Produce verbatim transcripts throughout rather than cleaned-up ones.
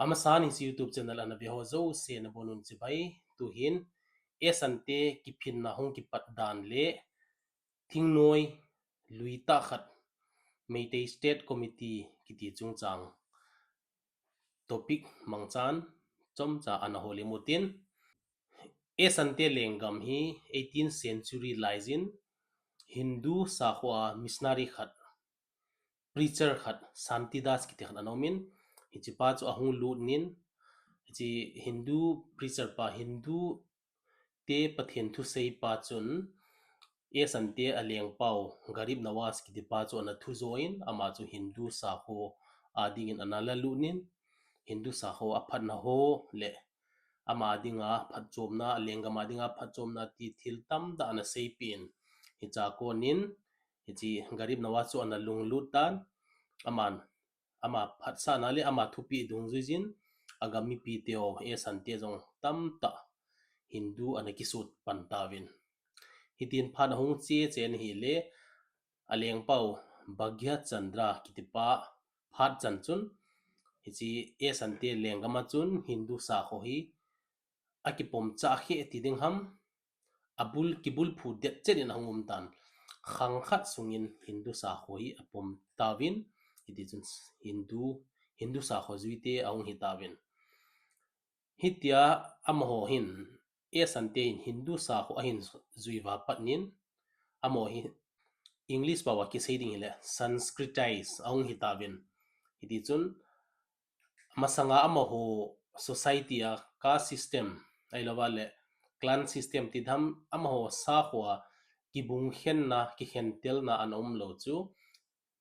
Amasan hiche YouTube channel ana ve ho jouse nabonun chibai. Tuhin Esante kiphinna hung kipat dan le thingnoi luitah khat Meitei State Committee kiti chungchang topic mangchan chomcha ana hol imu tin. Esante lenggam hi eighteenth century laijin Hindu sakhoa missionary khat, preacher khat, Santidas kiti khat ana umin, hichepa chu ahung lut in, hiche Hindu preacher pa, Hindu te Pathen thusei pa chun Esante alengpau Garib Nawaz kitipa chu ana thujoh in, ama chu Hindu sakho adingin ana lalut in, Hindu sakho aphatna ho le ama dinga phatchomna, alenggam a dinga phatchomna ti thil tamtah ana seipeh in, hichea konin hiche Garib Nawaz chu ana lunglut tan, aman ama phatsahna le ama thupeh dungjuijin agam mipiteu Esante jong tamtah Hindu ana kisut pan tauvin. Hitin phat ahung che chen ahile, alengpau Bhagya Chandra kitipa phat chan chun, hiche Esante lenggam a chun Hindu sakho hi akipomcha kheh ti ding ham, abul, kibulphu detchet in ahung um tan. Khang khat sungin Hindu sakho hi apom tauvin, hitichun Hindu, Hindu sakho juite ahung hitauvin. Hitia amaho hin, Esante hin Hindu sakho ahin jui uva patnin, amaho hi English paova kisei ding hile Sanskritized ahung hitauvin. Hitichun masanga amaho society a caste system, ahilouva le clan system ti ding ham, amaho sakhoa kibungkhenna, kikhentelna ana umlou chu,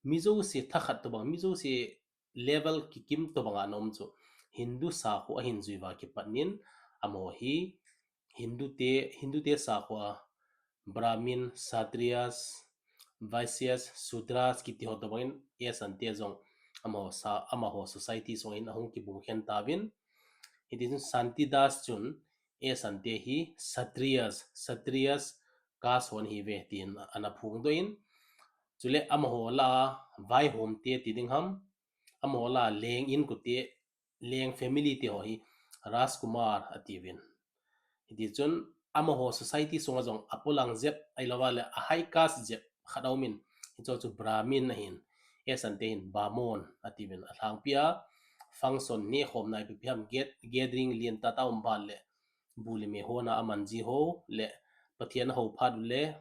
mi jouse thakhat tobang, mi jouse level kikim tobanga ana um chu, Hindu sakho ahin jui uva kipatnin, amaho hi Hindu te, Hindu te sakhoa Brahmin, Kshatriyas, Vaishyas, Sudras kiti ho tobangin Esante jong amaho sa, amaho society sungin ahung kibungkhen tauvin. Hitichun Santidas chun Esante hi Kshatriyas, Kshatriyas caste ho ahiuve tin ana phongdoh in, chule amaho lah a vaihomte ti ding ham, amaho lah a leng inkote, leng family te ho hi Rajkumar atiuvin. Hitichun amaho society sunga jong apolang jep, ahilouva le a high caste jep khat aumin, hicheho chu Brahmin ahin, Esante hin Bamon atiuvin. Alhangpia function nehkhomna ipi ipi ham, get-, gathering lentah tah aum phat le, bu le me hona aman ji ho le, Pathen ahou phat ule,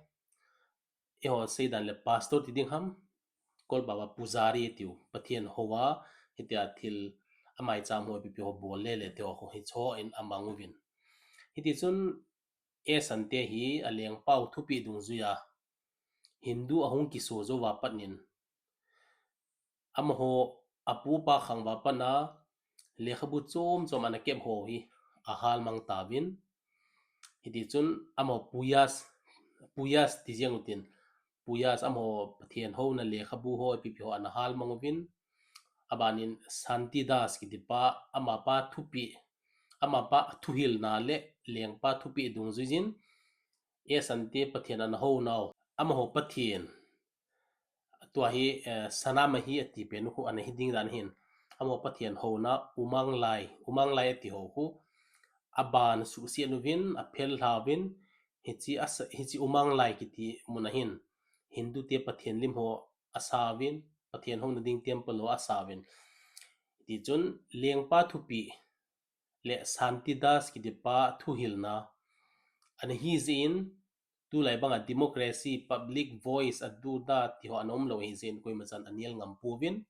eiho seidan le pastor ti ding ham, Kol paova pujari tiu, Pathen houva, hitia thil amaicham ho ipi ipi ho bol lele tiho khu hicheho in amang uvin. Hitichun Esante hi alengpau thupeh dungjuia Hindu ahung kiso jouva patnin, amaho apu apa khang uva patna lekhabu chom chom ana kep ho hi ahal mang tauvin. Hitichun amaho puyas, puyas ti jeng utin, puyas amaho Pathen houna lekhabu ho ipi ipi ho ana hal mang uvin. Abanin Santidas kitipa, amapa thupeh, amapa thuhilna le lengpa thupeh dungjuijin, Esante Pathen ana hounau, amaho Pathen, tua hi, eh, Sanamahi ati pen khu ana hi ding dan hin, amaho Pathen houna Umanglai, Umanglai ati ho khu aban suhset uvin, aphel lha uvin, hiche asa, hiche Umanglai kiti mun ahin Hindu te Pathen lim ho asa uvin, Pathen houna ding temple ho asa uvin. Tichun lengpa thupeh le Santidas kitipa thuhilna ana hi jeh in, tulai banga democracy, public voice, adu da ti ho ana umlou ahi jeh in koima chan anel ngam pouvin.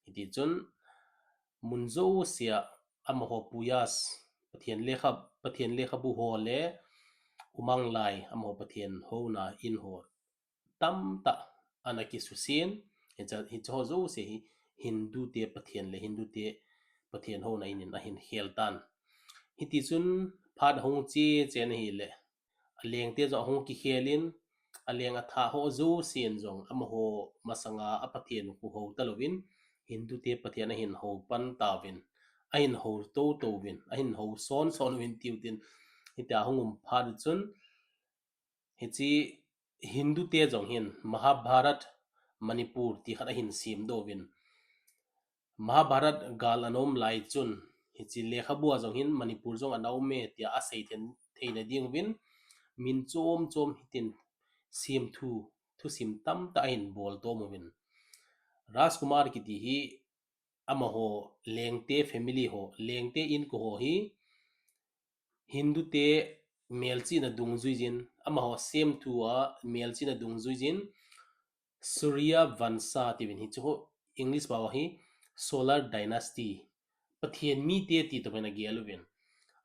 Hitichun mun jousea amaho puyas, Pathen lekha, Pathen lekhabu ho le Umanglai amaho Pathen houna in ho tamtah ana kisusen, hiche, hicheho jouse hi Hindu te Pathen le Hindu te Pathen houna in in ahin khel tan. Hitichun phat ahung che chen ahile, alengte jong ahung kikhel in, aleng athah ho jousen jong amaho masanga a Pathen khu hou talouvin, Hindu te Pathen ahin hou pan tauvin, ahin hou tou touvin, ahin hou son son uvin tiu tin, hitia ahung um phat chun, hiche Hindu te jong hin Mahabharat Manipur ti khat ahin semdoh uvin. Mahabharat gal ana um lai chun, Hiche lekhabu a jong hin Manipur jong ana um e tia asei thei, theina ding uvin, min chom chom hitin semthu, thusim tamtah ahin bol tom uvin. Rajkumar kiti hi amaho Lengte family ho, Lengte inko ho hi Hindu te melchihna dungjuijin, amaho semthu a melchihna dungjuijin, Surya Vansa tiuvin, hichu ho English pao hi Solar Dynasty, Pathen mite ti tobang in agel uvin.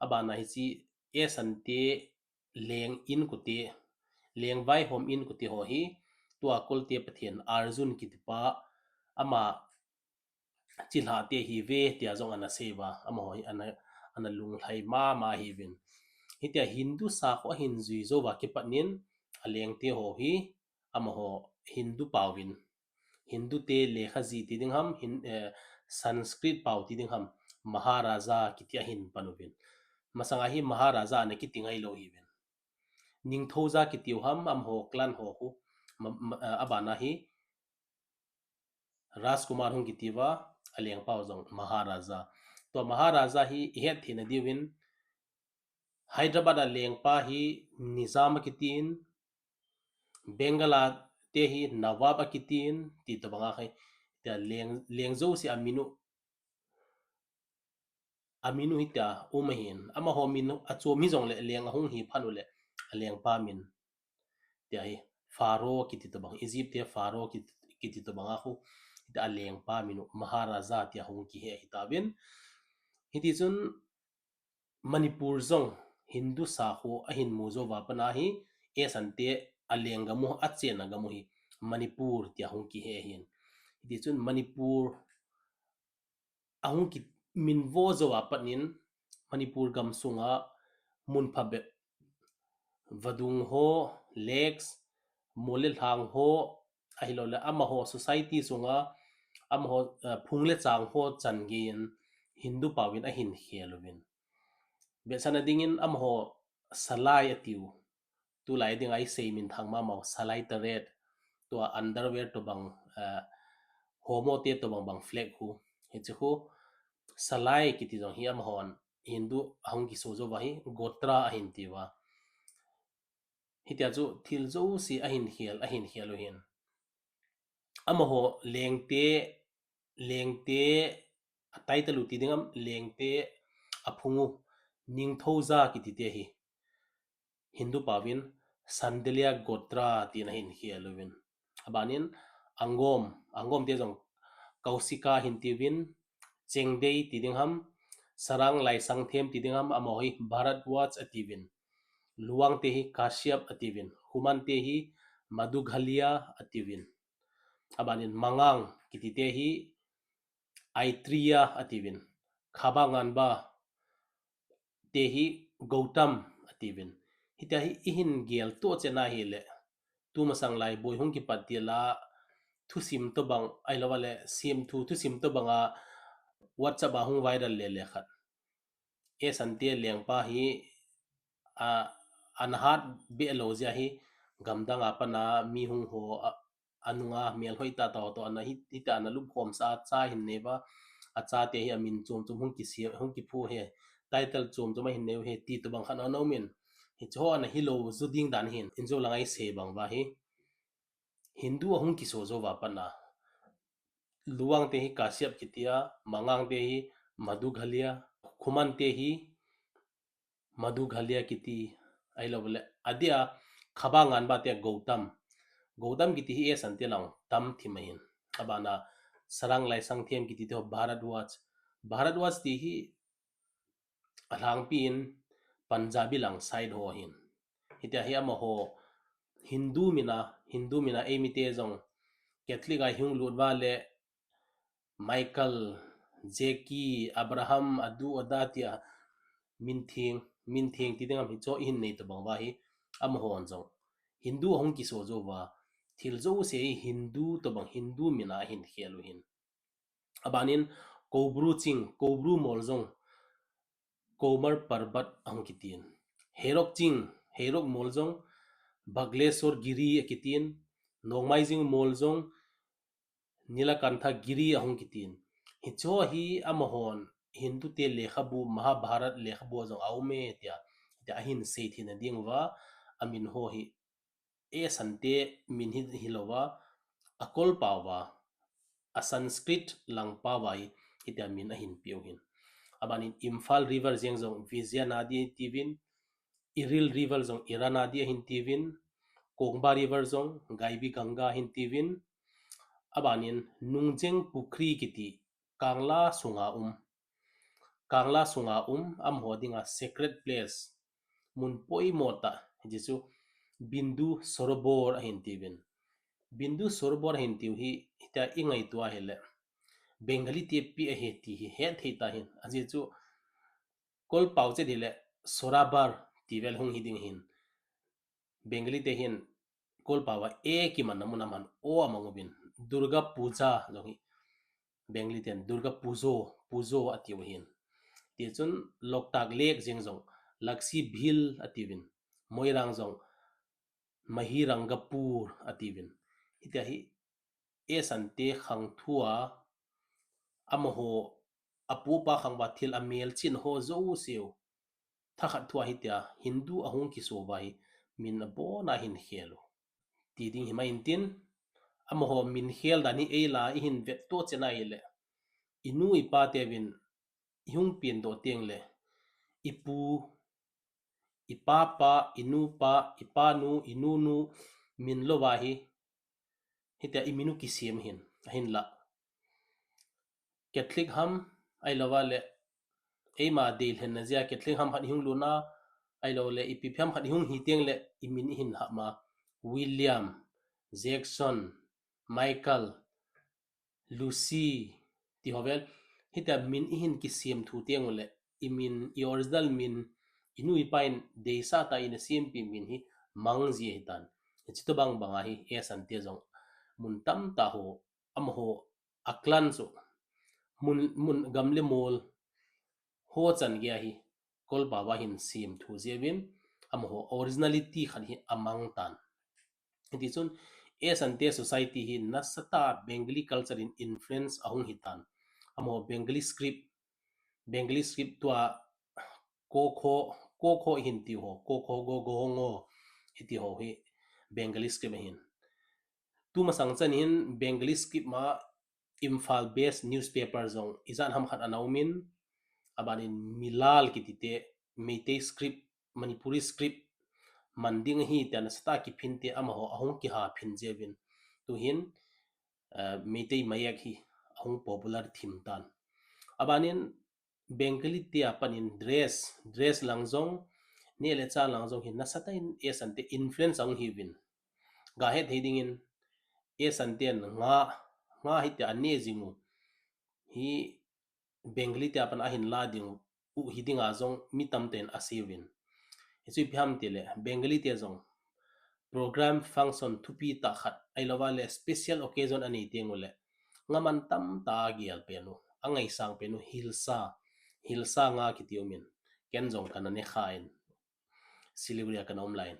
Abana hiche Esante Leng inkote, Leng vaihom inkote ho hi tua Kolte Pathen Arjun kitipa ama chilhah te ahiuve tia jong ana seiuva, amaho hi ana, ana lunglhai mama ahiuvin. Hitia Hindu sakho ahin jui jouva kipatnin Alengte ho hi amaho Hindu paovin, Hindu te lekha jih ti ding ham, Hin-, eh, Sanskrit pao ti ding ham, Maharaja kiti ahin pan uvin. Masanga hi Maharaja ana kiti ngailou ahiuvin. Ningthouja kitiu ham, amaho clan ho khu, ma-, ma-, eh, abana hi Rajkumar hung kitiuva, Alengpau jong Maharaja. Tua Maharaja hi ihet theina diuvin, Hyderabad a lengpa hi Nizam akitin, Bengal a te hi Nawab akitin, ti tobanga khai. Tia leng, leng jouse amin u, amin u hitia um ahin. Amaho min u achom hijongle leng ahung hi phat uleh, alengpa min. Tia hi, Pharaoh kiti tobang, Egypt te Pharaoh kiti, kiti tobanga khu, hitia alengpa min u Maharaja tia hung kihe ahitauvin. Hitichun, Manipur jong Hindu sakho ahin mu jouva patna hi, Esante alenggam u, achena gam u hi Manipur tia hung kihe ahin. Hitichun Manipur ahung kiminvo jouva patnin, Manipur gamsunga mun phabep, vadung ho, lakes, mol le lhang ho, ahilouleh amaho society sunga, amaho, eh, phung le chang ho chan geiyin Hindu paovin ahin khel uvin. Vetsahna dingin amaho Salai atiu, tulai dinga isei minthang mamau, Salai Taret, tua underwear tobang, eh, homo te tobang bang flag khu. Hiche khu, Salai kiti jong hi amahon Hindu ahung kiso jouva hi Gotra ahin tiuva. Hitia chu thil jouse ahin khel, ahin khel u ahin. Amaho lengte, lengte, a title u ti ding ham, lengte aphung u, Ningthouja kiti te hi Hindu paovin Sandalya Gotra tin ahin khel uvin. Abanin Angom, Angom te jong Kausika ahin tiuvin, Chengdei ti ding ham, Sarang Laisangthem ti ding ham, amaho hi Bharadwaj atiuvin. Luang te hi Kashyap atiuvin. Khuman te hi Madhughalya atiuvin. Abanin Mangang kiti te hi Aitreya atiuvin. Khabanganba te hi Gautam atiuvin. Hitia hi ihin geltoh cheh na hileh, tumasang lai boi hung kipat til a, thusim tobang, ahilouleh semthu thusim tobanga WhatsApp a hung viral le le khat, Esante lengpa hi, a, ana hat behlou jeh a hi, gamdang a pat a mi hung ho, a, anunga melhoi tah tah ho toh ana hi, hitia ana lupkhomsah a, cha ahin neiuva, achate hi amin chom chom hung kise, hung kiphu he, title chom chom ahin neiu he, ti tobang khat ana umin. Hiche ho ana hilou ju ding dan hin, injo langa isei bang uva hi, Hindu ahung kiso jouva pat a, Luang te hi Kashyap kitia, Mangang te hi Madhughalya, Khuman te hi Madhughalya kiti, ahilouleh, adeh a, Khabanganba te Gautam. Gautam kiti hi Esante lang tam thim ahin. Abana, Sarang Laisangthem kiti te ho Bharadwaj. Bharadwaj ti hi alhangpi in Punjabi lang side ho ahin. Hitia hi amaho Hindu mina, Hindu mina eimite jong Catholic a hung lut uva leh Michael, Jackie, Abraham, adu ada tia mintheng, mintheng ti ding ham, hicho ihin nei tobang uva hi, amahon jong Hindu ahung kiso jouva, thil jouse hi Hindu tobang, Hindu mina ahin khel u ahin. Abanin Koubru ching, Koubru mol jong Koumar Parbat ahung kitin. Heirok ching, Heirok mol jong Bagleshwar Giri akitin. Nongmaijing mol jong Nilakantha Giri ahung kitin. Hicho hi amahon Hindu te lekhabu, Mahabharat lekhabu jong aume tia, tia ahin sei theina ding uva, amin ho hi, Esan te min hi, hilouva, akolpauva, a Sanskrit langpauva hi, hitia min ahin piu hin. Abanin Imphal River jeng jong Vijaya Nadi tiuvin, Iril River jong Ira Nadi ahin tiuvin, Kongba River jong Gaibi Ganga ahin tiuvin, abanin Nungjeng Pukhri kiti Kangla sunga um, Kangla sunga um, amaho dinga sacred place, mun poimo tah, hichu Bindu Sorobor ahin tiuvin. Bindu Sorobor ahin tiu hi, hitia i ngaito a hile, Bengali te pi ahi ti hi hetthei ta hin. Ajeh chu kolpau chet hile, Sorabar ti vel hung hi ding hin. Bengali te hin kolpauva e kimanna mun a man o amang uvin. Durga Puja jong hi Bengali ten Durga Pujo, Pujo atiuva hin. Tichun Loktak Lake jeng jong Laksibhil atiuvin. Moirang jong Mahirangapur atiuvin. Hitia hi Esan te khang thua, amaho apu apa khang uva thil amelchihna ho jouseu thakhat thua hitia Hindu ahung kisouva hi min abona hin khel u ti ding himai intin, amaho min khel dan hi eila ihin vetto chena hile, inu ipa teuvin ihung pendoh tengle, ipu, ipa pa, inu pa, ipa nu, inu nu, min louva hi, hitia iminu kisem hin, ahinla Catholic ham, ahilouva le, eima deilhenna jeh a Catholic ham khat ihung lutna, ahiloule ipi ham khat ihung hi tengle, imin ihin hapma, William, Jackson, Michael, Lucy, ti ho vel, hitia min ihin kisem thu tengule, imin, i original min, inu ipa in deisah tah in asempeh min hi mang ji ahitan. Hiche tobang banga hi Esan te jong mun tamtah ho, amaho a clan chu, mun, mun gam le mol ho chan geiya hi kolpauva hin sem thu jeh uvin, amaho originality khat hi amang tan. Hitichun Esan te society hi nasatah a Bengali culture in influence ahung hitan. Amaho Bengali script, Bengali script tua ko kho, ko kho ihin tiu ho, ko kho go go ngo, hiti ho hi Bengali script ahin. Tumasang chan hin Bengali script ma Imphal based newspaper jong ijat ham khat ana umin, abanin Milal kiti te, Meitei script, Manipuri script man ding ahi tia nasatah a kiphin te amaho ahung kiha phin jeh uvin, tuhin Meitei mayak hi ahung popular thim tan. Abanin Bengali te a panin dress, dress lang jong, neh le chah lang jong hi nasatah in Esan te influence ahung hiuvin. Gahet thei dingin Esan ten nga, nga hitia aneh jing u hi Bengali te a pat ahin la ding u hi dinga jong mi tamtah in aseiuvin. Hichu ipi ham tile Bengali te jong program function thupi tah khat, ahilouva le special occasion anei tengule, nga man tamtah a agel pen u, angaisang pen u hilsa, hilsa nga kiti umin. Ken jong kana nekha in, Siliguri a kana um laiyin,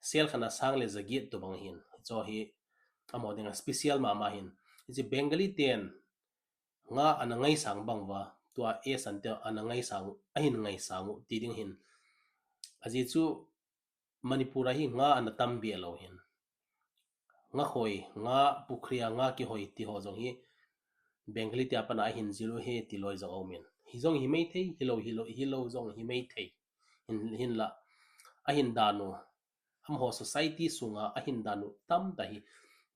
sel khat a sang le jaget tobang ahin. Chu hi amaho dinga special mama ahin. Hiche Bengali ten nga ana ngaisang bang uva, tua Esan te ana ngaisang, ahin ngaisang u ti ding ahin. Ajeh chu Manipur a hi nga ana tam be lou ahin. Nga khoi, nga pukhri a nga kihoi ti ho jong hi Bengali te a pat a ahin jil u ahi ti loi jong aumin. Hi jong hi maithei, hilou, hilou, hilou jong hi maithei. Hin, hinla, ahin dan u, amaho society sunga ahin dan u tamtah hi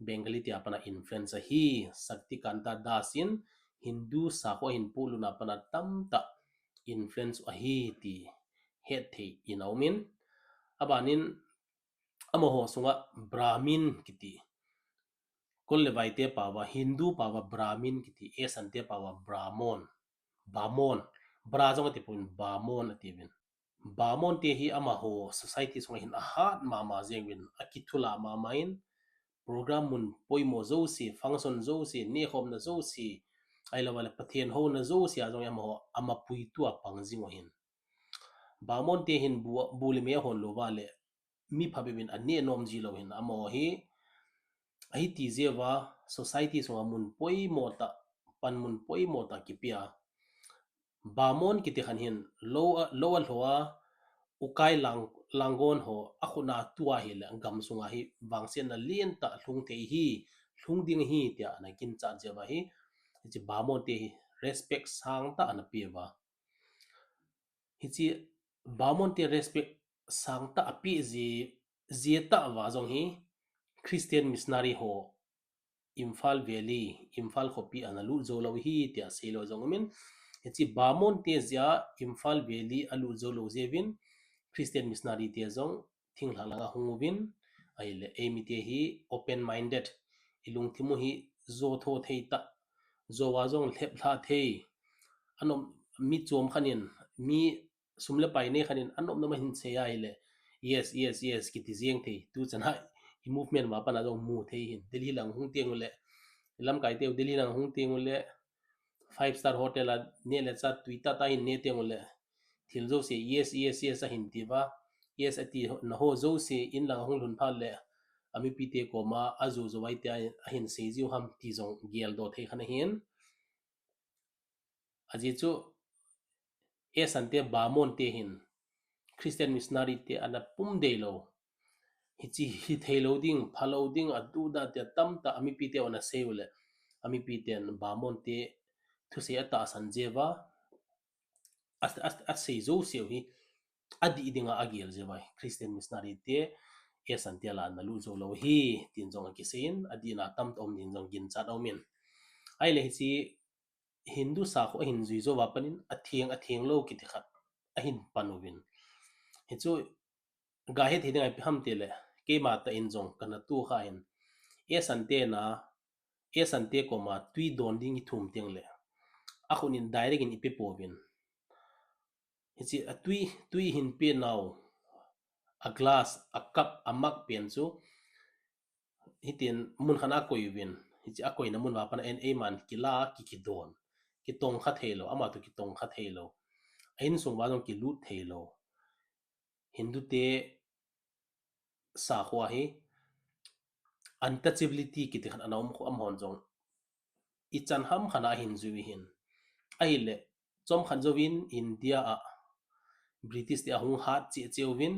Bengali te a pat a influence ahi. Shaktikanta Das in Hindu sakho ahin polut na a pat a tamtah influence ahi ti hetthei in aumin. Abanin amaho sunga Brahmin kiti, Kol le Vai te pao a, Hindu pao a Brahmin kiti, Esan te pao a Brahmon, Bamon, Bra jong ati pouvin, Bamon atiuvin. Bamon te hi amaho society sunga hin ahat mama jeng uvin, akithulha mama in, program mun poimo jouse, function jouse, nehkhomna jouse, ahilouva le Pathen houna jouse a jong amaho, ama puitu a pang jing u ahin. Bamon te hin bu, bu le me ahon lou uva le, mi phabep in aneh nom ji lou ahin, amaho hi, ahiti jeh uva, society sunga mun poimo tah, panmun poimo tah kipea, Bamon kiti khan hin lo a, lo a lhoa, Ukai Lang, Langon ho, akhut a tua hile, gam sunga hi vangsetna lentah lhung thei hi, lhung ding hi, tia ana ginchat jeh uva hi, hiche Bamon te hi respect sangtah ana peuva. Hiche Bamon te respect sangtah apeh jeh, jeh tah uva jong hi Christian missionary ho Imphal Valley, Imphal khopi ana lut jou lou hi tia seilou jong umin. Hiche Bamon te jeh a Imphal Valley alut jou lou jeh uvin Christian missionary te jong thinglhang langa hung uvin. Ahile eimi te hi open minded, ilungthim u hi jo tho thei tah, jou a jong lhep lha thei. Anom mi chom khat in, mi sum le pai nei khat in anom nom a hin sei ahile, yes, yes, yes, kiti jeng thei. Tuchan a i movement ma pan a jong mu thei hin. Delhi lang hung teng ule, lamkai teu Delhi lang hung teng ule, five star hotel a neh le chah tui tah tah hin neh teng ule, thil jouse yes, yes, yes ahin tiuva, yes ati na ho jouse in lang hung lhun phat le, amipi te koma ajo jo vai tia ahin sei jiu ham ti jong geldoh thei khat ahin. Ajeh chu, Esan te, Bamon te hin Christian missionary te ana pum deilou, hiche hi theilou ding, phalou ding, adu da tia tamtah amipi te ana sei ule, amipi ten Bamon te thusei atahsan jeh uva, a, a, asei jouseu hi adih dinga agel jeh uva, Christian missionary te Esan te lah a ana lut jou lou hi, tin jong akisei in, adihna tamtah um din jong ginchat aumin. Ahile hiche Hindu sakho ahin jui jou uva panin atheng, atheng lou kiti khat ahin pan uvin. Hichu gahet thei dinga ipi ham tile, keima tah in jong kana tokha hin, Esan te na, Esan te koma tui don ding ithum teng le, akhut in direct in ipe pouvin. Hiche atui, tui hin pe nau, a glass, a cup, a mug pen chu, hitin mun khat a akoi uvin, hiche akoina mun uva pat a en eiman kila, ki, kidon, kitongkha theilou, ama toh kitongkha theilou, a insung uva jong kilut theilou. Hindu te sakho a hi untouchability kiti khat ana um khu, amahon jong ichan ham khat a ahin jui hin. Ahile, chomkhat jouvin India a British te ahung hat cheh cheh uvin,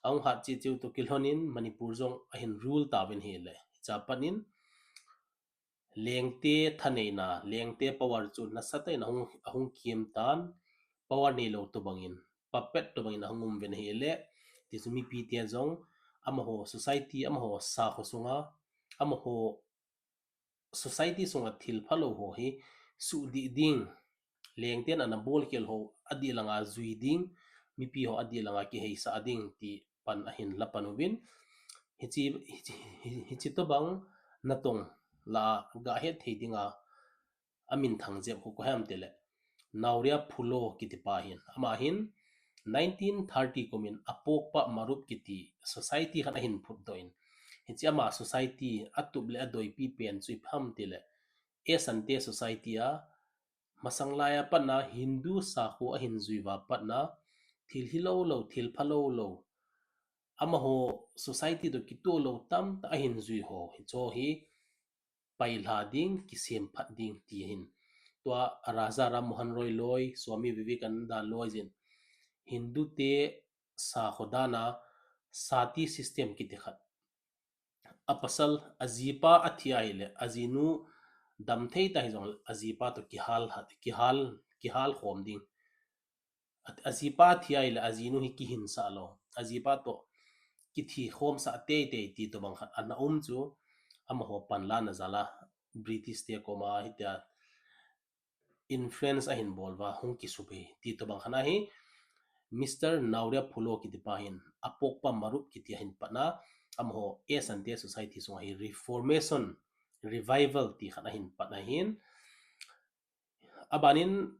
ahung hat cheh cheh u toh kilhonin Manipur jong ahin rule tauvin ahile, hiche a panin lengte thaneina, lengte power chu nasatah in ahung, ahung kem tan, power neilou tobangin, puppet tobangin ahung um uvin ahile, tichu mipi te jong amaho society, amaho sakho sunga, amaho society sunga thil phalou ho hi suhdih ding, lengten ana bolkhel ho adih langa jui ding, mipi ho adih langa kiheisah ding ti pan ahin la pan uvin, hiche, hiche, hiche tobang natong lah a gahet thei dinga aminthang jep khu koi ham tile, Nauriya Phulo kitipa hin, ama hin nineteen thirty kumin Apokpa Marup kiti society khat ahin phutdoh in, hiche ama society atup le adoipi pen chu ipi ham tile, Esante society a, masang laiya pat a Hindu sakho ahin jui uva pat a, thil hilou lou, thil phalou lou, amaho society toh kitoh lou tamtah ahin jui ho, hicheho hi pailha ding, kisemphat ding ti ahin. Tua Raja Ram Mohan Roy loi, Swami Vivekananda loi jin, Hindu te sakho dan a sati system kiti khat, apasal, ajipa athi ahile, ajinu damthei ta hijongle, ajipa toh kihal, kihal, kihal khom ding. A, ajipa athi ahile, ajinu hi kihinsah lou, ajipa toh kithi khomsah teitei ti tobang khat ana um chu, amaho panlana jal a, British te koma hitia influence ahin bol uva hung kisup hi, ti tobang khat ahi. Mister Nauriya Phulo kitipa hin, Apokpa Marup kiti ahin pat a, amaho Esante society sunga hi Reformation, Revival ti khat ahin pat ahin. Abanin,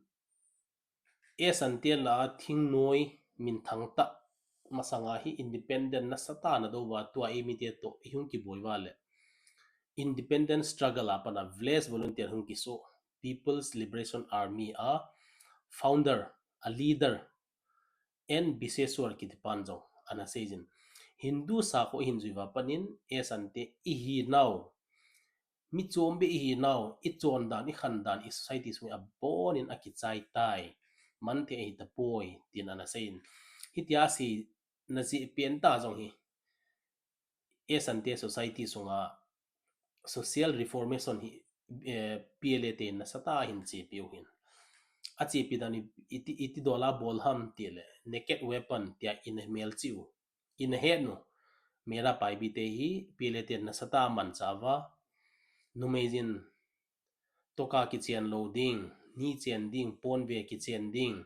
Esante lah a thingnoi minthang tah masanga hi independent nasatah ana dou uva, tua eimite toh ihung kiboi uva le, independent struggle a pat a Village Volunteer hung kisoh, People's Liberation Army a founder, a leader, N Biseswar kitipan jong ana seijin, Hindu sakho ihin jui uva panin Esante ihinau, Mi chom beh ihi nau, i chon dan, i khan dan, i society sung a bon in a kichai tai. Man thei ahi tapoi, tin ana sei in. Hitia sei na jeh pen ta jong hi. Esante society sunga social reformation hi, eh, P L A te nasatah a hin chepi u hin. A chepi dan i, iti, iti dola bol ham ti le, naked weapon tia in a melchih u. In a het nu. Mera Paibi te hi P L A te nasatah a manchah uva. Numei jin toka kichen lou ding, ni chen ding, ponve kichen ding.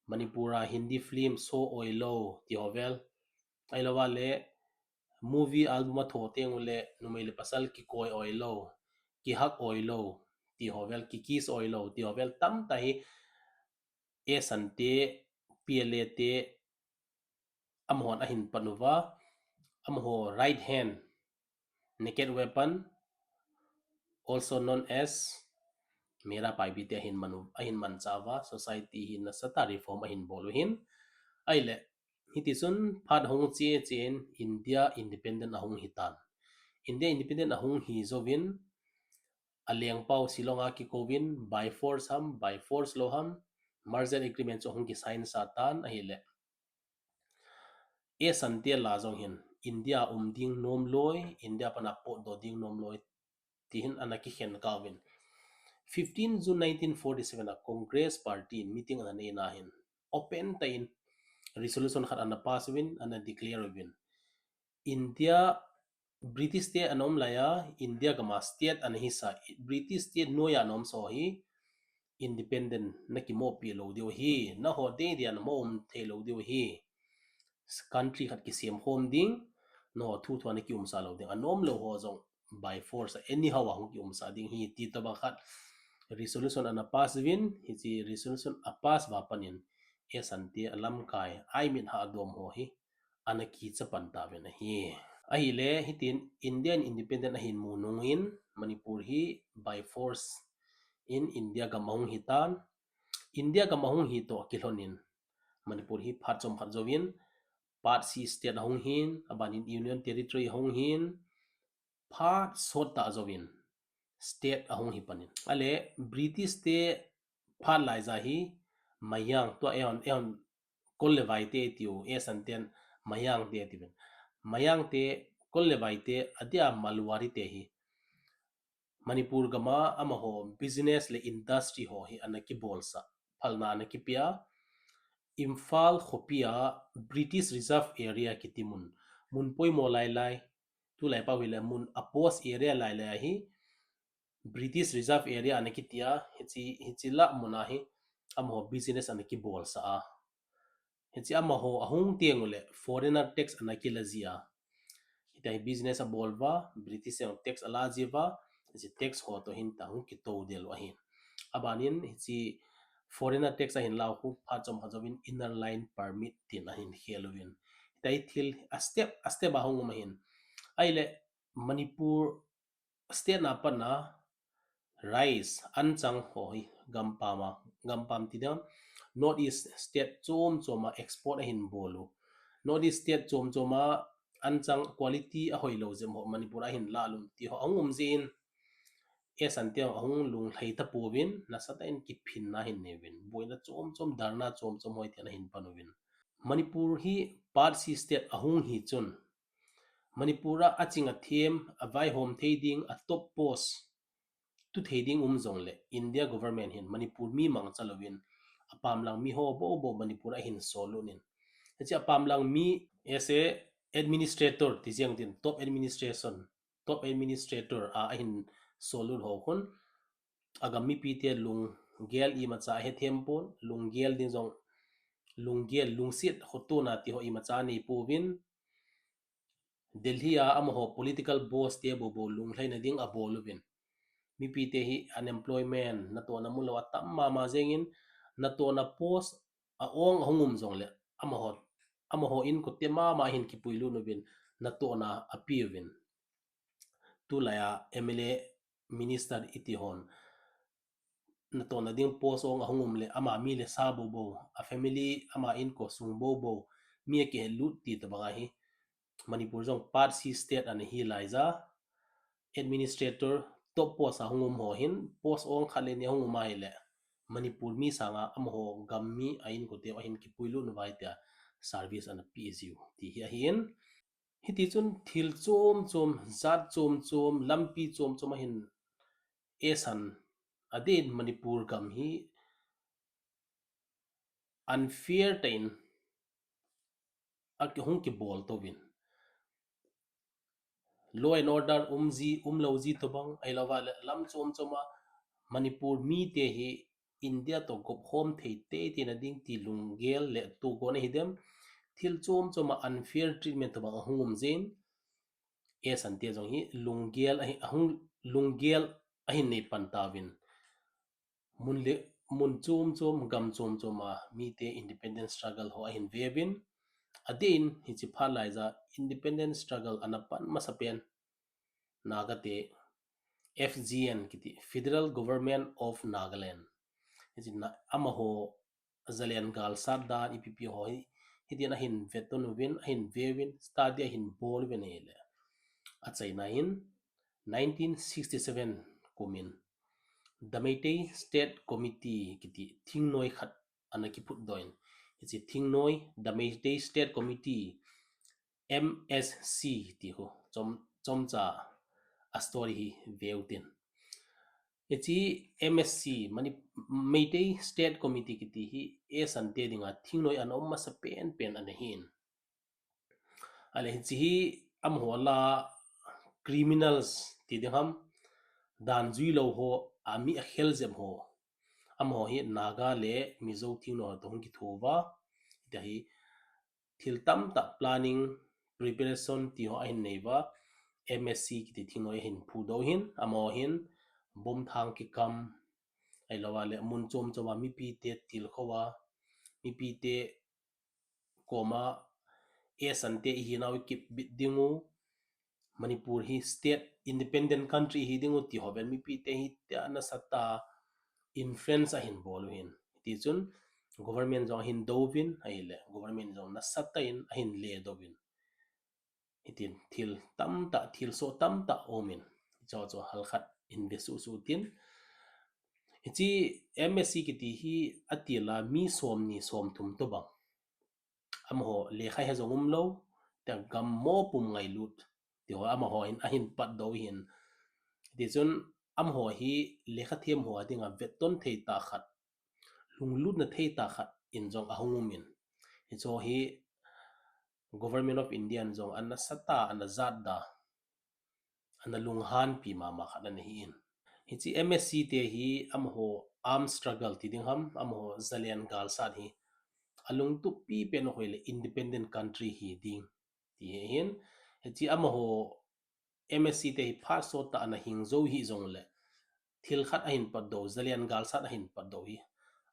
Manipur a Hindi film show oi lou, ti ho vel. Ahilou va le, movie album a tho teng u le, numei le pasal kikoi oi lou, kihak oi lou, ti ho vel, kikiss oi lou, ti ho vel tamtah hi, Esante, P L A te, amahon ahin pan uva, amaho right hand, naked weapon, also known as Mera Paibi te ahin man u, ahin manchah uva, society hi nasatah reform ahin bol u hin. Ahile, hiti chun phat hung che chen India independent ahung hitan. India independent ahung hi jouvin, alengpau Shillong a kikouvin, by force ham, by force lou ham, merger agreement chu ahung kisign sah tan ahile. Esante la jong hin, India um ding nom loi, India pan a potdoh ding nom loi, ti hin ana kikhen kauvin. Fifteen June nineteen forty-seven a Congress Party in meeting ana neina hin, open tah in resolution khat ana pass uvin, ana declare uvin. India, British te ana um laiya, India gam a state ana hisa, British te noiya ana umsa ho hi, independent nakimohpi lou diu ahi, naho deidei a namo um thei lou diu ahi. Country khat kisem khom ding, naho thuthu a nakiumsa lou ding, anom lou ho jong by force, anyhow a hung kiumsa ding ahi, ti tobang khat resolution ana pass uvin, hiche resolution a pass uva panin, Esante alamkai, aimit hah dom ho hi, ana kicha pan tauvin ahi. Ahile, hitin Indian independent ahin mu nungin, Manipur hi by force in India gam ahung hitan, India gam ahung hi toh kilhonin, Manipur hi phat chomkhat jouvin, Part C state ahung hin, abanin Union Territory ahung hin, phat sot tah jouvin, state ahung hi panin. Ahile, British te phat laija hi, Mayang, tua eihon, eihon, kol le vai te tiu, Esanten, Mayang te tiuvin. Mayang te, kol le vai te, adia Marwari te hi. Manipur gam a amaho business le industry ho hi ana kibolsah, phalna ana kipea, Imphal khopi a British Reserve Area kiti mun, mun poimo lailai, tulai pau hile mun a post area lailai ahi, British Reserve Area ana kitia, hiche, hiche lah mun a hi, amaho business ana kibolsah a. Hiche amaho ahung teng ule, foreigner tax ana kila jia. Hitia hi business abol uva, British jong tax ala jiuva, hiche tax ho toh hin ta hung kitou del u ahin. Abanin hiche foreigner tax ahin lau khu phat chomkhat jouvin Inner Line Permit tin ahin khel uvin. Hitia hi thil a step, a step a hung um ahin. Ahile Manipur state na pat a rice, anchang ho hi gampam a, gampam ti ding, North East state chom chom a export ahin bol u. North East state chom chom a anchang quality ahoilou jep ho Manipur a ahin lah lhun ti ho ahung um jeh in, Esante ahung lunglhai tapouvin, nasatah in kiphinna ahin neiyuvin, boina chom chom, dharna chom chom hoi tin ahin pan uvin. Manipur hi Part C state ahung hi chun, Manipur a aching athem, avaihom thei ding, a top post tu thei ding um jongle, India government hin Manipur mi mangcha louvin, apamlang mi ho bou bou Manipur a ahin sol lut in. Hiche apamlang mi, as a administrator ti jeng tin, top administration, top administrator a ahin sol lut ho khun, agam mipite lunggel imacha ahethem pon, lunggel ding jong, lunggel, lungset, khotona ti ho imacha anei pouvin, Delhi a amaho political boss te bou bou lunglhaina ding abol uvin. Mipite hi unemployment, natohna mulou atam mama jengin, natohna post a-ong ahung um jongle, amaho, amaho inkote mama ahin kipui lut uvin, natohna apeuvin. Tulai a M L A, minister iti hon, natohna ding post ong ahung um le, ama mi le sa bou bou, a family, ama inko sung bou bou, mi akihet lut ti tobang ahi. Manipur jong Part C state ana hi laija, administrator top post a hung um ho hin post ong khat le ni hung um ahile Manipur mi sanga amaho gam mi a inkote ahin kipuilut uva hitia service ana pe jiu ti hi ahin. Hiti chun thil chom chom, jat chom chom, lampi chom chom ahin esan adin Manipur gam hi unfair tah in a ki hung kibol tovin. Law and order um ji, um lou ji tobang, ahilouva le lam chom chom a Manipur mite hi India toh gop khom thei teitei na ding ti lunggel le tugona hidem, thil chom chom a unfair treatment tobang ahung um jin, esan te jong hi lunggel ahi, ahung lunggel ahin nei pan tauvin. Mun le, mun chom chom, gam chom chom a mite independence struggle ho ahin veuvin. Adin hichi phat lai ja independence struggle ana pan masapen Naga te F G N kiti, Federal Government of Nagaland. Hichi na amaho Zalen galsat dan ipi pi ho hi, hitin ahin vetton uvin, ahin veuvin, study ahin bol uvin ahile. Achaina hin nineteen sixty-seven kumin The Meitei State Committee kiti thingnoi khat ana kiphutdoh in. Hichi thingnoi, The Meitei State Committee, M S C ti hu, chom, chomcha a story hi veu tin. Hichi M S C, Mani-, Meitei State Committee kiti hi esan te dinga thingnoi ana um masapen pen ana hin. Ahile hichi hi amaho la criminals ti ding ham, dan jui lou ho, a mi akhel jep ho. Amaho hi Naga le Mizo thingnoi toh hung kitho uva. Hitia hi thil tamtah planning, preparation ti ho ahin nei uva, M S C kiti thingnoi ahin phudoh u hin, amaho hin, bomb thang kikam, ahilouva le mun chom chom a mipite tilkhou a, mipite koma esan te ihinau ikipbit ding u, Manipur hi state independent country hi ding u ti ho ven mipite hitia nasatah a influence ahin bol u hin. Hiti chun government jong ahin douvin, ahile government jong nasatah in ahin ledoh uvin. Hitin thil tamtah, thil soh tamtah umin. Hicho chu halkhat in vesuh suh tin. Hichi M S C kiti hi atil a mi somni somthum tobang. Amaho lekha he jong umlou, tia gam mo pum ngailut ti ho amaho hin ahin patdoh u hin. Hiti chun amaho hi lekha them ho a dinga vetton thei tah khat, lunglutna thei tah khat in jong ahung umin. Hicho hi Government of India in jong ana sata, ana jatda, ana lunghanpi mama khat ana hi in. Hichi M S C te hi amaho arm struggle ti ding ham, amaho Zalen galsat hi alungtup pipen u hoile independent country hi ding ti hi hin. Hichi amaho M S C te hi phat sottah ana hing jou hih jongle, thil khat ahin patdoh, Zalen galsat ahin patdoh hi,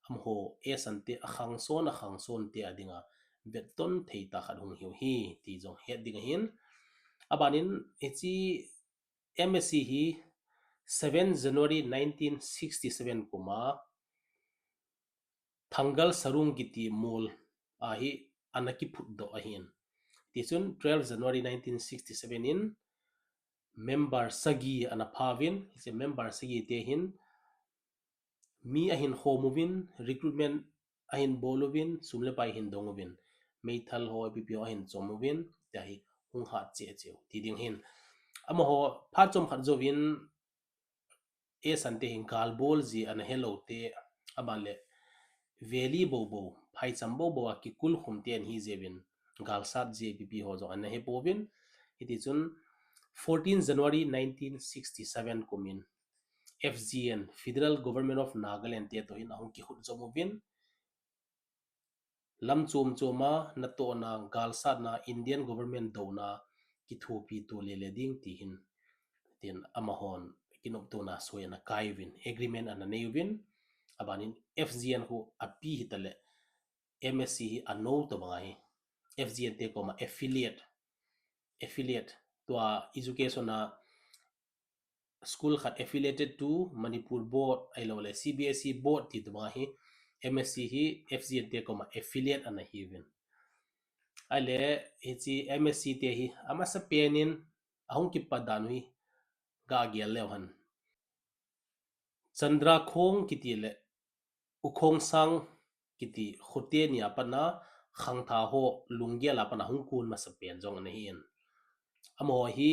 amaho esan te akhangson, akhangson te a dinga vetton thei tah khat hung hiu hi ti jong het ding ahin. Abanin hichi M S C hi seven January nineteen sixty-seven kuma Thangal Sarung kiti mol a hi ana kiphutdoh ahin. Tichun twelve January nineteen sixty-seven in member sagi ana phauvin, hiche member sagi te hin mi ahin khom uvin, recruitment ahin bol uvin, sum le pai ahin dong uvin, meithal ho, ipi pi ho ahin chom uvin, tia hi hung hat cheh cheh u ti ding ahin. Amaho phat chomkhat jouvin, esan te hin galbol ji ana helou te, aban le valley bou bou, phaicham bou bou a kikulkhum te ana hi jeh uvin, galsat ji ipi pi ho jong ana hepouvin. Hitichun fourteen January nineteen sixty-seven kumin F G N, Federal Government of Nagaland te toh hin ahung kikhut jom uvin, lam chom chom a natohna, galsatna, Indian government douna kithopi to lele ding ti hin, tin amahon kinoptona soi ana kai uvin, agreement ana nei uvin, abanin F G N khu api hitale, M S C hi anou tobang ahi, F G N te koma affiliate, affiliate, tua education a school khat affiliated to Manipur Board, ahilouleh C B S E Board ti tobang ahi, M S C hi F G N te koma affiliate ana hiuvin. Ahile, hiche M S C te hi, amasapen in, ahung kipat dan u hi, ga gel leu hen. Chandrakhong kiti le Ukhongsang kiti khote ni a pat na khangthah ho lunggel a pat na hung kun masapen jong ana hi in. Amaho hi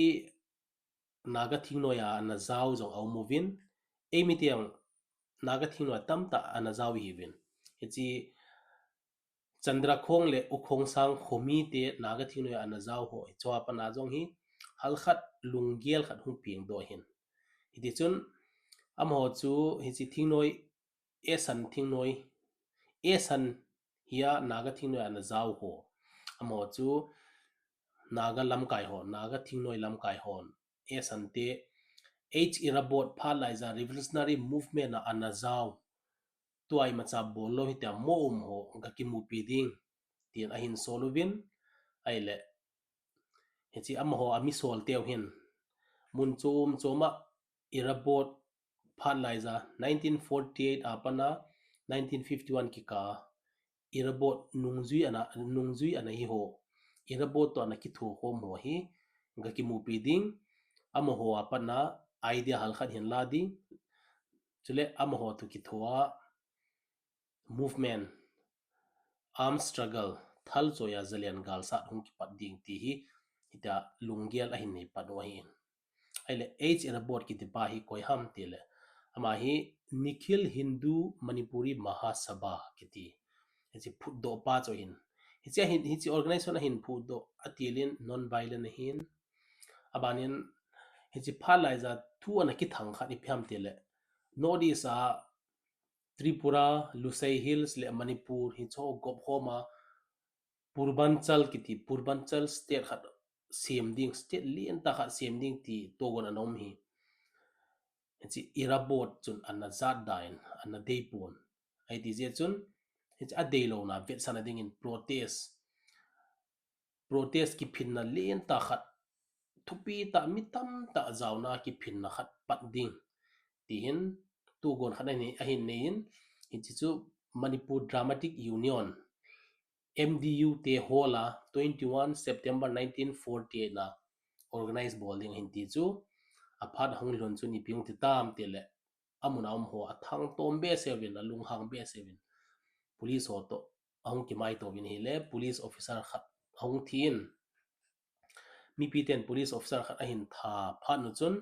Naga thingnoi a ana jao jong aum uvin. Eimi teng Naga thingnoi tamtah ana jao ihiuvin. Hiche Chandrakhong le Ukhongsang khomi te Naga thingnoi a ana jao ho hi, chua pat na jong hi halkhat lunggel khat hung peng doh hin. Hiti chun amaho chu hiche thingnoi, Esan thingnoi, Esan hi a Naga thingnoi a ana jao ho, amaho chu Naga lamkai ho, Naga thingnoi lamkai hon Esan te H Irabot phat laija revolutionary movement a ana jao, tua imacha bol lou hitia mo um ho ga kimupi ding, tin ahin sol uvin. Ahile hiche amaho a mi sol teu hin mun chom chom a Irabot phat laija nineteen forty-eight a pat na nineteen fifty-one kikah Irabot nungjui ana, nungjui ana hi ho, Irabot toh ana kitho khom ho hi ga kimupi ding, amaho a pat na idea halkhat hin la ding, chule amaho toh kitho a movement, arm struggle, thal choi a zalen galsat hung kipat ding ti hi, hitia lunggel ahin nei pat u ahin. Ahile H Irabot kiti pa hi koi ham tile, ama hi Nikhil Hindu Manipuri Mahasabha kiti, hiche phutdoh pa chu ahin. Hiche ahin, hiche organization ahin phutdoh, atilin non-violent ahin. Abanin hiche phat laija thu ana kithang khat ipi ham tile, North East a Tripura, Lusei Hills le Manipur hicho gop khom a Purbanchal kiti, Purbanchal state khat sem ding, state lentah khat sem ding ti togon ana um hi. Hiche Irabot chun ana jatda in, ana deipon. Ahiti jeh chun hiche adeilouna vetsahna dingin protest, protest kiphinna lentah khat, thupi tah, mi tamtah jaona kiphinna khat pat ding, ti hin togon khat ahin, ahin nei in, hiche chu Manipur Dramatic Union, M D U te hall a twenty-one September nineteen forty-eight na organize bol ding ahin ti chu, aphat ahung lhun chun ipi hung ti tam tile, amun a um ho athangtom behseh uvin, alunghang behseh uvin, police ho toh ahung kimaito uvin ahile, police officer khat ahung thi in, mipi ten police officer khat ahin tha phat nu chun,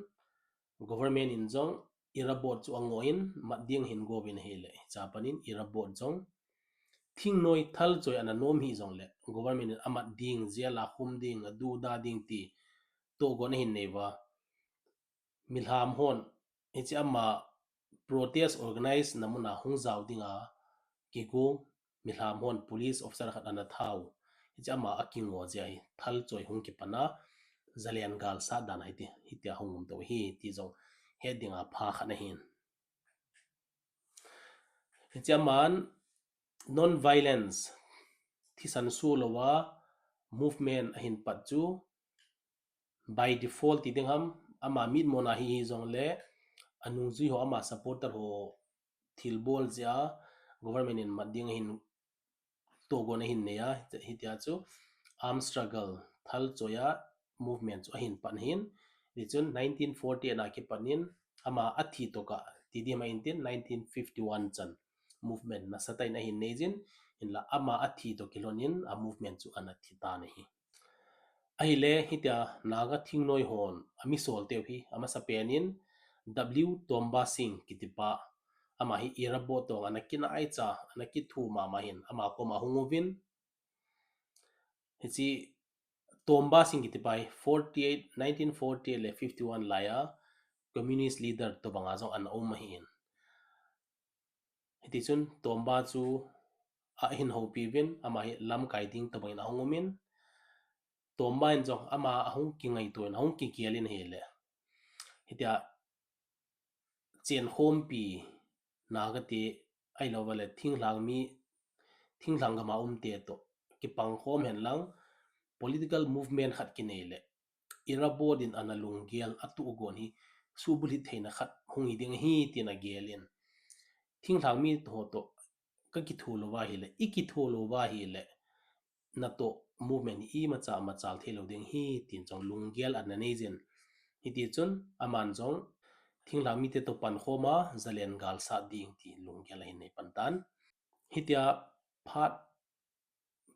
government in jong Irabot chu angoh in mat ding ahin go uvin ahile, hicha panin Irabot jong thingnoi thal choi ana nom hih jongle government in amat ding, jail a khum ding, aduda ding ti togon ahin nei uva, milham hon hiche ama protest organize na mun a hung jao dinga kigo milham hon police officer khat ana thau, hiche ama akingo jeh a hi thal choi hung kipan a, zalen galsat dan a hiti, hitia hung um tou hi ti jong het dinga pha khat ahin. Hiche aman non-violence, thisan suh louva movement ahin pat chu, by default ti ding ham, ama mitmona hi hijongle, anungjui ho, ama supporter ho thilbol jeh a government in mat ding ahin togon ahin nei a, hitia chu arm struggle, thal choi a movement chu ahin pan ahin. Hichun nineteen forty-eight a kipan in, ama athi toh kah ti ding ham, intin nineteen fifty-one chan movement nasatah in ahin nei jin, hinla ama athi toh kilhon in a movement chu ana thi tan ahi. Ahile hitia Naga thingnoi hon ami sol teu hi amasapen in W Tomba Singh kitipa, ama hi Irabot toh ana kinaicha, ana kithu mama hin, ama koma hung uvin, hiche Tomba Singh kitipa hi forty-eight, nineteen forty-eight le fifty-one lai a communist leader tobanga jong ana um ahin. Hitichun Tomba chu ahin houpi uvin, ama hi lamkai ding tobangin ahung umin, Tomba in jong ama ahung kingaito in, ahung kigel in ahile, hitia chenkhompi Naga te ahilouva le thinglhang mi, thinglhang gam a umte toh kipangkhom henlang, political movement khat kinei le, Irabot in ana lunggel atuhgon hi suhbulhit theina khat hung hi ding ahi tin agel in, thinglhang mi ho toh kakitho louva ahile, ikitho louva ahile, natoh movement hi imacha machal theilou ding ahi tin jong lunggel ana nei jin, Hiti chun aman jong thinglhang mite toh pankhom a, Zalen gal sat ding ti lunggel ahin nei pan tan. Hitia phat,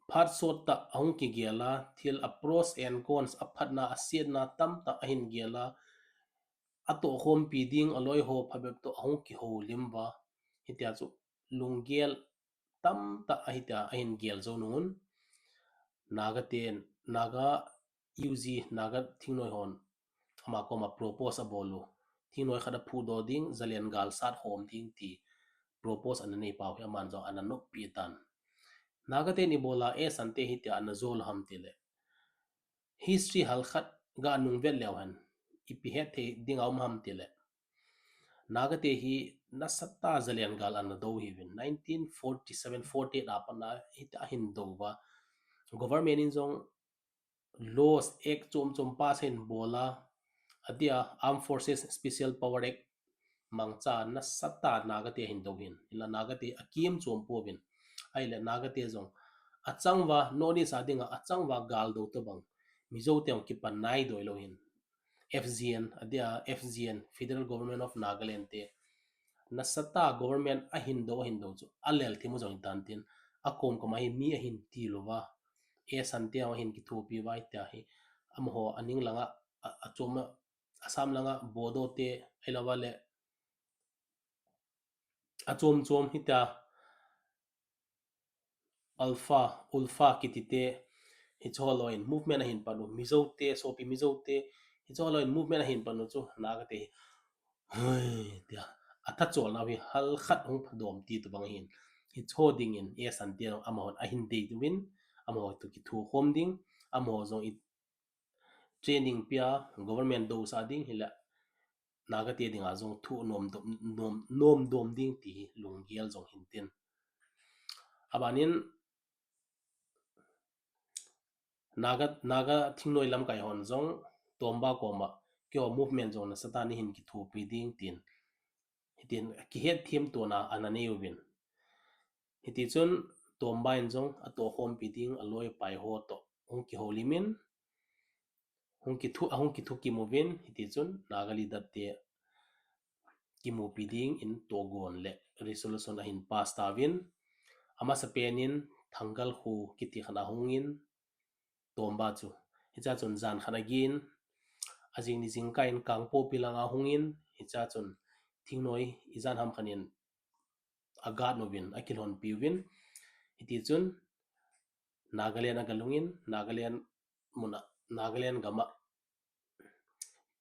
phat sot tah ahung kigel a, thil a pros and cons, aphatna asetna tamtah ahin gel a, atohkhompi ding aloi ho phabep toh ahung kihoulim uva. Hitia chu lunggel tamtah ahitia ahin gel jou nung un, Naga ten, Naga U G, Naga thingnoi hon ama koma propose abol u. Thingnoi khat aphudoh ding, Zalen gal sat khom ding ti propose ana nei pau hi aman jong ana noppi tan. Naga ten ibola Esan te hitia ana jol ham tile, history hal khat ga nung vet leu hen, ipi het thei ding a um ham tile, Naga te hi nasatah Zalen gal ana do hiuvin, nineteen forty-seven forty-eight a pat na hitia ahin do uva. Government in jong laws, act chom chom pass ahin bol a, adia Armed Forces Special Power Act mangcha nasatah Naga te ahin do hin. Hinla Naga te akim chom pouvin. Ahile Naga te jong achang uva, North East a dinga achang uva gal do tobang Mizo te jong kipan nai doi lou hin. F G N, adia F G N, Federal Government of Nagaland te, nasatah government ahin do, ahin do chu alel thim u jong hitan tin, akom kom a hi mi ahin til uva, Esan te ahin kithopi uva, hitia hi amaho aning langa, a, achom a, Assam langa Bodo te, ahilouva le achom chom hitia Alpha, Ulfa kiti te, hicheho loi in movement ahin pan u, Mizo te, sopi Mizo te, hicheho loi in movement ahin pan u chu Naga te hi, hui, tia, athacholna u hi hal khat hung phadom ti tobang ahin. Hicheho dingin Esan te jong amahon ahin dei uvin, amaho toh kithokhom ding, amaho jong i training pia, government dousah ding hile, Naga te dinga jong thu nom dom, nom, nom dom ding ti hi lunggel jong hin tin. Abanin, Naga, Naga thingnoi lamkai hon jong Tomba koma, keiho movement jong nasatah in hin kithopi ding tin, hitin kihet them tona ana nei uvin. Hiti chun Tomba in jong atohkhompi ding aloi apai ho toh hung kihoulim in, hung kithu, ahung kithukim uvin, hiti chun Naga leader te kimupi dingin tohgon le resolution ahin pass tauvin, amasapen in Thangalkhu kiti khat ahungin, Tomba chu, hichea chun jan khat agin, ajing ni jingkah in Kangpokpi langa ahungin, hichea chun thingnoi ijat ham khat in agat uvin, akilhonpi uvin, hiti chun Nagaland agalhungin, Nagaland muna, Nagaland gama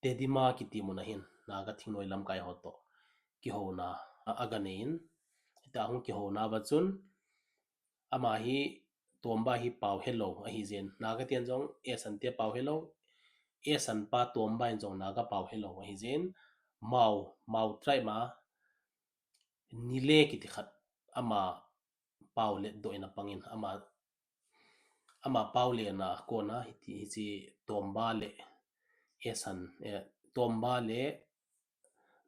Tedim a kiti muna hin Naga thingnoi lamkai ho toh kihouna a, aganei in, hitia hung kihouna uva chun, ama hi Tomba hi pao helou ahi jeh in, Naga ten jong Esan te pao helou, Esan pa Tomba in jong Naga pao helou ahi jeh in, Mao, Mao tribe a Nile kiti khat ama pao letdoh in apangin, ama, ama pao letna kona hiti, hiche Tomba le Esan, eh, Tomba le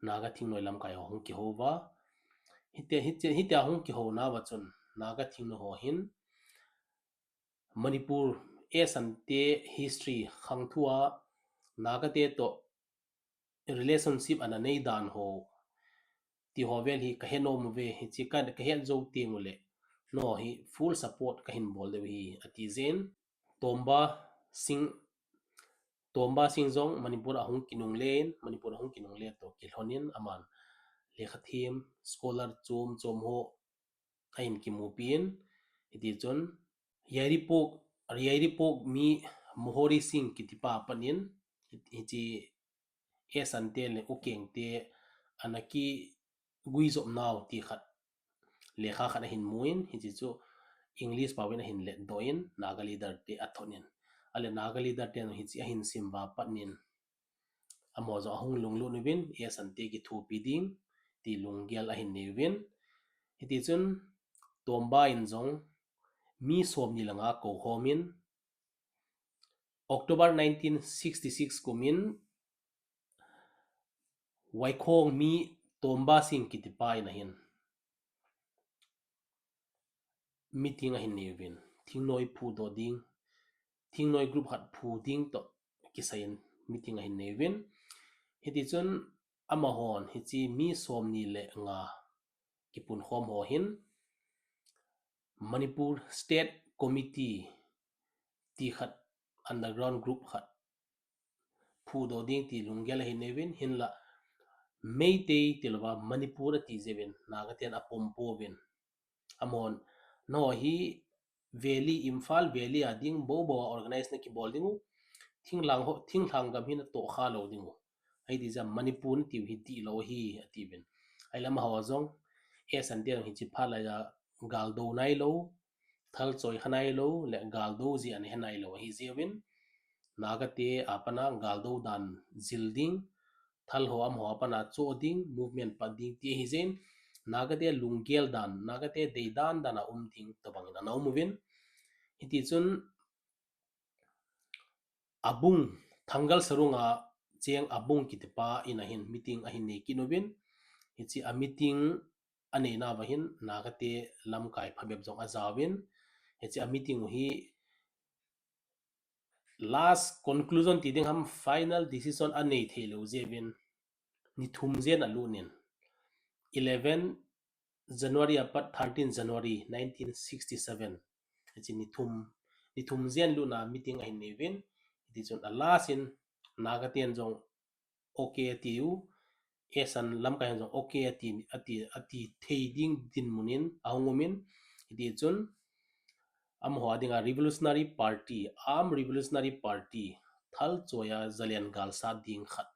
Naga thingnoi lamkai ho hung kihou uva. Hitia, hitia, hitia hung kihouna uva chun Naga thingnoi ho hin Manipur, Esan te history khangthua Naga te toh relationship ana nei dan ho, ti ho vel hi kahe nom uve, hiche ka, kahet jou teng uleh, no hi full support kahin bol diu ahi, ati jeh in, Tomba Singh, Tomba Singh jong Manipur a hung kinungle in, Manipur a hung kinungle toh kilhon in aman lekha them, scholar chom chom ho ahin kimupi in, hiti chun, Yairipok, Yairipok mi Mohori Singh kitipa apat in, hiche Esan te le Ukeng te ana kiguijop nau ti khat, lekha khat ahin mu in, hiche chu English pao in ahin letdoh in, Naga leader te athot in. Ahile Naga leader ten hiche ahin sim uva pat in, amaho jong ahung lunglut uvin, Esan te kithopi ding ti lunggel ahin nei uvin. Hiti chun Tomba in jong mi somni le nga koukhom in, October nineteen sixty-six kum in Waikhong mi Tomba Singh kitipa in ahin meeting ahin nei uvin, thingnoi phudoh ding, thingnoi group khat phu ding toh kisai in meeting ahin nei uvin. Hiti chun amahon hiche mi somni le nga kipunkhom ho hin Manipur State Committee ti khat, underground group khat phudoh ding ti lunggel ahin neiyuvin, hinlah Meitei tilouva Manipur ati jeh uvin, Naga ten apom pouvin. Amahon, nangho hi Valley, Imphal Valley a ding bou bou a organize nakibol diu, thinglhang ho, thinglhang gam hi natoh kha lou diu, ahiti jeh a Manipur natiu hi dihlou ahi, atiuvin. Ahile amaho jong, S N te jong hiche phat laiya galdou nailou, thal choi kha nailou le galdou jeh a ana he nailou ahi jeh uvin, Naga te a pat a galdou dan jil ding, thal ho amaho a pat a choh ding, movement pat ding ti ahi jeh in, Naga te lunggel dan, Naga te deidan dan a um ding tobang in ana um uvin. Hiti chun Abung, Thangal Sarung a cheng Abung kitipa in ahin meeting ahin nei kit uvin. Hiche a meeting anei nauva hin Naga te lamkai phabep jong ajauvin. Hiche a meeting u hi last conclusion ti ding ham, final decision anei theilou jeh uvin, ni thum jen alut in, eleven January a pat thirteen January nineteen sixty-seven. Hiche ni thum, ni thum jen lut a meeting ahin nei uvin. Hiti chun a last in Naga ten jong okay atiu, S N lamkai hon jong okay ati, ati, ati thei ding dinmun in ahung um in, hiti chun amaho a dinga Revolutionary Party, Armed Revolutionary Party, thal choi a Zalen galsat ding khat,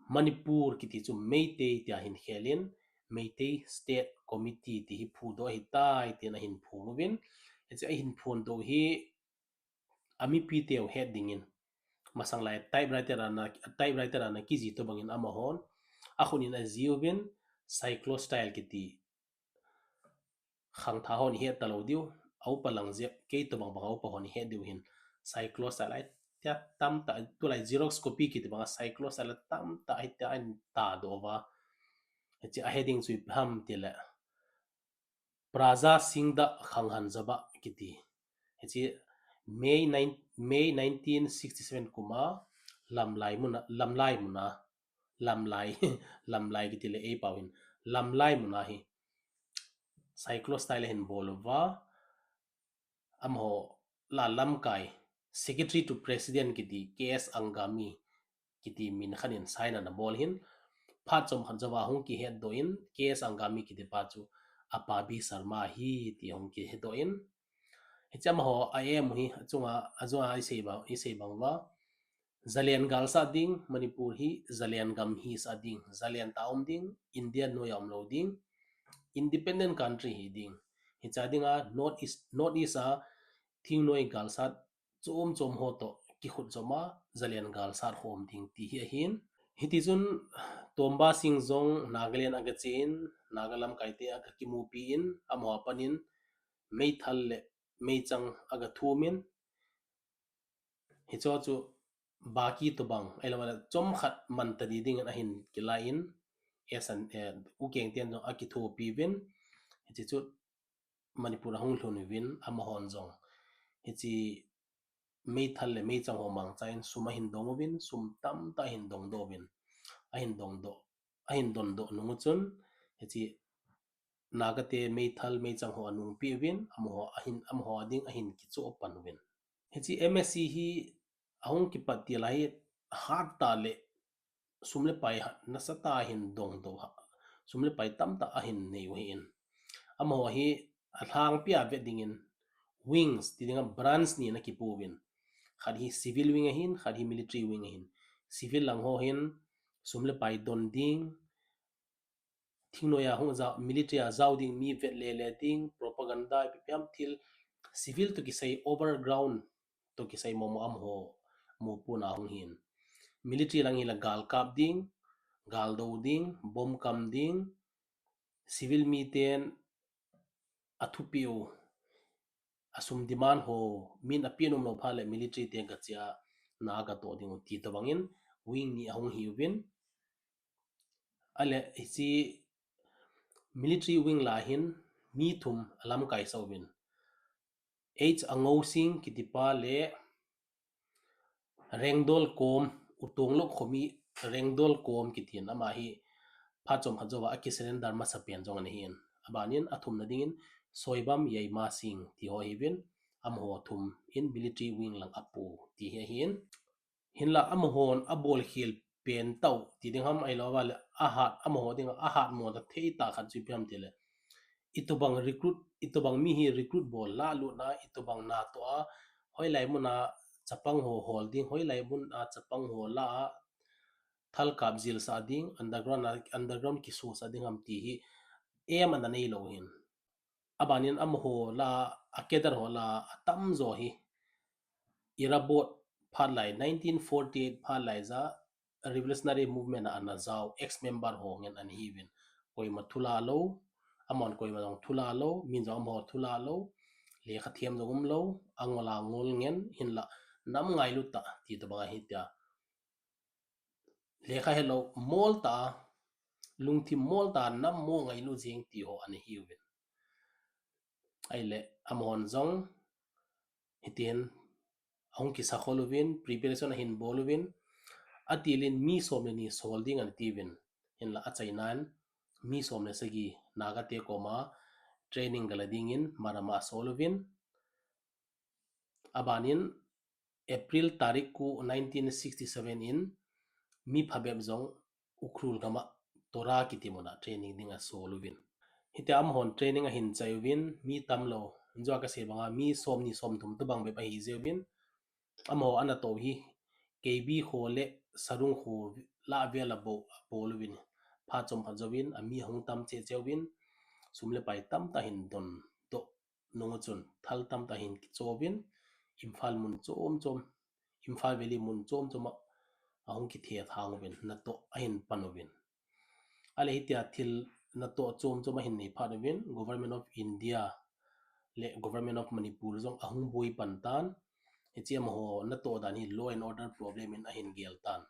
Manipur kiti chu Meitei tia ahin khel in, Meitei State Committee ti hi phudoh ahitai tin ahin phon uvin. Hiche ahin phondoh hi amipi teu het dingin, masang lai typewriter a ana, typewriter a ana kijih tobang in amahon akhut in ajih uvin, cyclostyle kiti, khangthah hon ihet talou diu, a upa lang jep, kei tobang bang a upa hon ihet diu hin, cyclostyle a tia tamtah, tulai xerox copy kiti bang a cyclostyle a tamtah hitia ahin tadoh uva. Hiche a heading chu ipi ham tile, Praja Singh Da Khanghan Jaba kiti. Hiche May nine, May nineteen sixty-seven kum a Lamlai mun a, Lamlai mun a, Lamlai, Lamlai kiti le eipao hin, Lamlai mun a hi cyclostyle ahin bol uva, amaho la lamkai, Secretary to President kiti, K S Angami kiti min khat in sign ana bol hin, phat chomkhat jouva hung kihetdoh in, K S Angami kiti pa chu Apabi Sharma ahi ti hung kihetdoh in, hiche amaho a aim u hi, achunga, achunga isei bang, isei bang uva, Zalen galsat ding, Manipur hi Zalen gam hisah ding, Zalen tah a um ding, India noiya umlou ding, independent country hi ding. Hiche a dinga North East, North East a thingnoi galsat chom chom ho toh kikhut chom a, Zalen galsat khom ding ti hi ahin. Hiti chun Tomba Singh jong Nagaland agache in, Naga lamkai te agakimupi in, amaho a pat in meithal le meichang agathum in, hicheho chu baki tobang, ahilou le chomkhat man tadi dingin ahin kilai in, S N, eh, ukeng ten jong akithopi uvin, hiche chu Manipur ahung lhun uvin, amahon jong hiche meithal le meichang ho mangcha in sum ahin dong uvin, sum tamtah ahin dongdoh uvin, ahin dongdoh, ahin dondoh nung u chun, hiche Naga te meithal meichang ho anungpeh uvin, amaho ahin, amaho a ding ahin kichoh pan uvin. Hiche M S C hi ahung kipat til a hi hat tah le sum le pai nasatah a ahin dongdoh a, sum le pai tamtah ahin nei u ahin. Amaho hi alhangpi a vet dingin wings, ti dinga branch ni ana kipu uvin. Khat hi civil wing ahin, khat hi military wing ahin. Civil lang ho hin sum le pai don ding, thingnoi a hung jao, military a jao ding mi vet lele ding, propaganda, ipi ipi ham thil, civil toh kisai, overground toh kisai momo amaho mopohna hung hin. Military lang hi la gal kap ding, gal do ding, bomb kam ding, civil miten athupeh u, asum demand ho, min apeh nom lou phat le military te gache a na gatoh ding u ti tobang in wing ni ahung hi uvin. Ahile hiche military wing lah a hin mi thum alamkaisah uvin. H Angou Singh kitipa le Rengdol Kom, Utonglok khomi Rengdol Kom kitin, ama hi phat chomkhat jouva akisurrender masapen jong ana hin. Abanin athumna dingin Soibam Yaima Singh ti ho ahiuvin, amaho thum in military wing lang apo ti hi ahin. Hinla amahon abolkhel pen tau ti ding ham, ahilouva le ahat, amaho dinga ahatmo ta thei tah khat chu ipi ham tile, itobang recruit, itobang mi hi recruit bol, lahlutna, itobang natoh a, hoilai muna chapang ho hol ding, hoilai muna chapang ho la a, thalkap jilsah ding, underground a, underground kisosah ding ham ti hi aim ana neilou hin. Abanin amaho la, a cadre ho la atamjo hi Irabot phat lai, nineteen forty-eight phat lai ja revolutionary movement a ana jao ex-member ho ngen ana hiuvin. Koima thu la lou, amahon koima jong thu la lou, min jong amaho thu la lou, lekha them jong umlou, angol angol ngen, hinla nam ngailu tah ti tobang ahi tia. Lekha helou mol tah, lungthim mol tah, nam mo ngailu jeng ti ho ana hiuvin. Ahile amahon jong hitin ahung kisakhol uvin, preparation ahin bol uvin, atilin mi som le ni sol ding ana tiuvin. Hinla achainan mi som le sagi Naga te koma training gala dingin Maram a asol uvin. Abanin April tarik ko nineteen sixty-seven in mi phabep jong Ukhrul gama Tora kiti muna training dinga asol uvin. Hitia amahon training ahin chai uvin, mi tamlou, injua kasei banga mi somni somthum tobang bep ahi jiuvin. Amaho anatoh hi Keibi kho le Sarung kho lah vela bou, abol uvin. Phat chomkhat jouvin ami ahung tam cheh cheh uvin, sum le pai tamtah ahin dondoh nung chun thal tamtah ahin kicho uvin, Imphal mun chom chom, Imphal Valley mun chom chom a ahung kithethang uvin, natoh ahin pan uvin. Ahile hitia thil natoh chom chom ahin nei phat uvin, Government of India le Government of Manipur jong ahung boi pan tan. Hiche amaho natoh dan hi law and order problem in ahin gel tan.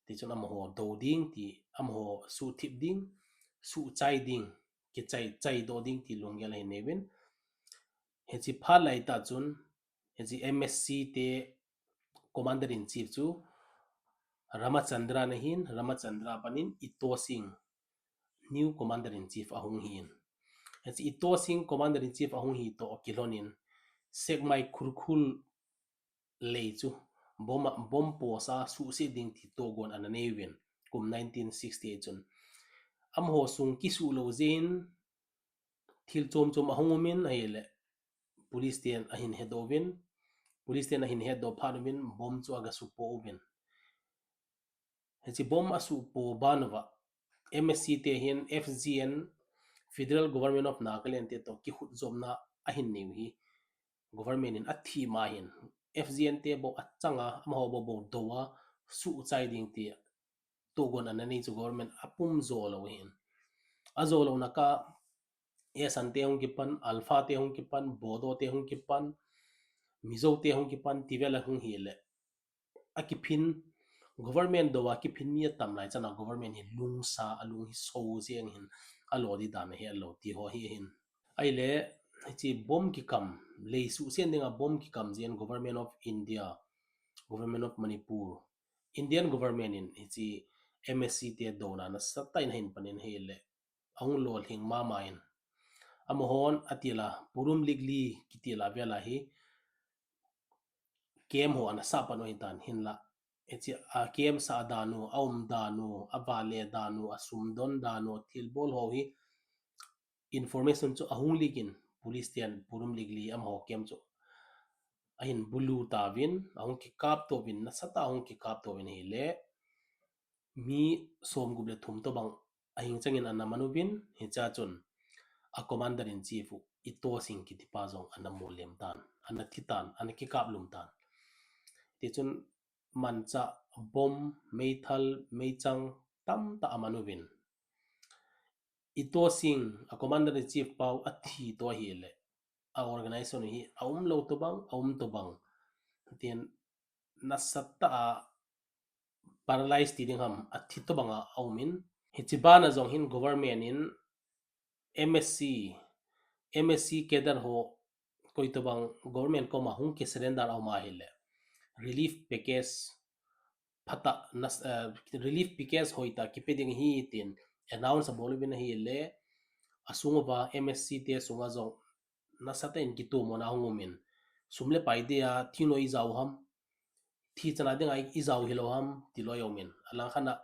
Tichun amaho dou ding ti, amaho suhthip ding, suhchai ding, kichai, chaidoh ding ti lunggel ahin nei uvin. Hiche phat lai tah chun, hiche M S C te Commander in Chief chu Ramachandra ana hin, Ramachandra panin Ito Singh new Commander in Chief ahung hin. Hiche Ito Singh Commander in Chief ahung hi toh kilhonin Sekmai Khurkhul lei chu bomb a, bomb post a suhset ding ti tohgon ana nei uvin kum nineteen sixty-eight chun. Amaho sung kisuh lou jeh in thil chom chom ahung umin ahile police ten ahin hedoh uvin, police ten ahin hedoh phat uvin bomb chu aga supoh uvin. Hiche bomb asuhpoh ban uva M S C te hin F G N, Federal Government of Nagaland te toh kikhutjopna ahin neiu hi government in athi ma hin F G N te bou achanga, amaho bou bou dou a suhchai ding ti tohgon ana nei chu government apum jo lou hin. Ajo louna kah Esan te hung kipan, Alpha te hung kipan, Bodo te hung kipan, Mizo te hung kipan, tivel a hung hile akiphin, government dou a kiphin mi atam lai chana government hi lungsa, alung hi so jeng hin, alo di dan ahe lou ti ho hi hin. Ahile hiche bomb kikam, lei suhsen dinga bomb kikam jeh in Government of India, Government of Manipur, Indian government in hiche M S C te douna nasatah in ahin panin ahile ahung lolhing mama in. Amahon atila Purum Likli kitila vela hi camp ho ana sah pan u ahitan, hinla hiche a camp sah dan u, aum dan u, avale dan u, asumdon dan u, thilbol ho hi information chu ahung leak in police ten Purum Likli amaho camp chu ahin bulu tauvin, ahung kikap tauvin, nasatah ahung kikap tauvin ahile mi somgup le thum tobang ahing changin ana man uvin, hichea chun a Commander in Chief u Ito Singh kitipa jong ana molem tan, ana thi tan, ana kikap lum tan. Tichun manchah, bomb, meithal, meichang tamtah aman uvin, Ito Singh a Commander in Chief pau athi toh ahile a organization hi aumlou tobang, aum tobang, tin nasatah a paralyze ti ding ham, athi tobanga aumin. Hiche bana jong hin government in M S C, M S C cadre ho koi tobang government koma hung kisurrender aum ahile relief package phatah, nas-, eh, relief package hoitah kipe ding ahi tin announce abol uvin ahile, asung uva M S C te sunga jong nasatah in kitomona ahung umin. Sum le pai dia thingnoi ijao ham, thi chana dinga i-, ijao hilou ham, ti loi aumin. Alangkhat a,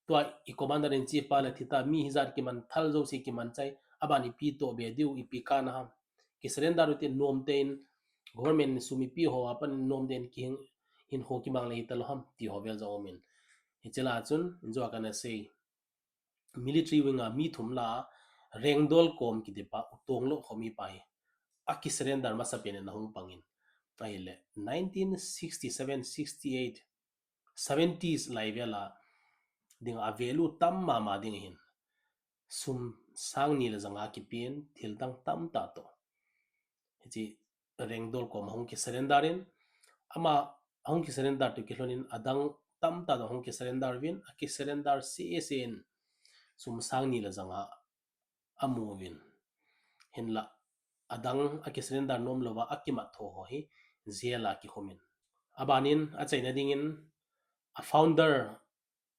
tua i commander in chief pa le thi ta, mi hijat kiman thal jouse kiman chai, aban ipi toh be diu, ipi kana ham. Ki surrender u tin nomtah in, government in sum ipi ho a pat in nomtah in kihing, hinkho kimang le hitalou ham, ti ho vel jong aumin. Hiche lah a chun, injo a kana sei. Military wing a mi thum lah a, Rengdol kom kiti pa, Utonglo khomi pa hi aki surrender masapen in ahung pangin. Ahile, nineteen sixty-seven, sixty-eight, seventies lai vel a dinga value tam mama ding ahin. Sum sang ni le janga kipen, thil dang tamtah toh. Hiche Rengdol kom ahung ki surrender in, ama ahung ki surrender toh kilhon in adang tamtah toh ahung ki surrender uvin, aki surrender sese in sum sang ni le janga amu uvin. Hinlah adang aki surrender nom louva akimat tho ho hi jail a kikhumin. Abanin achaina dingin a founder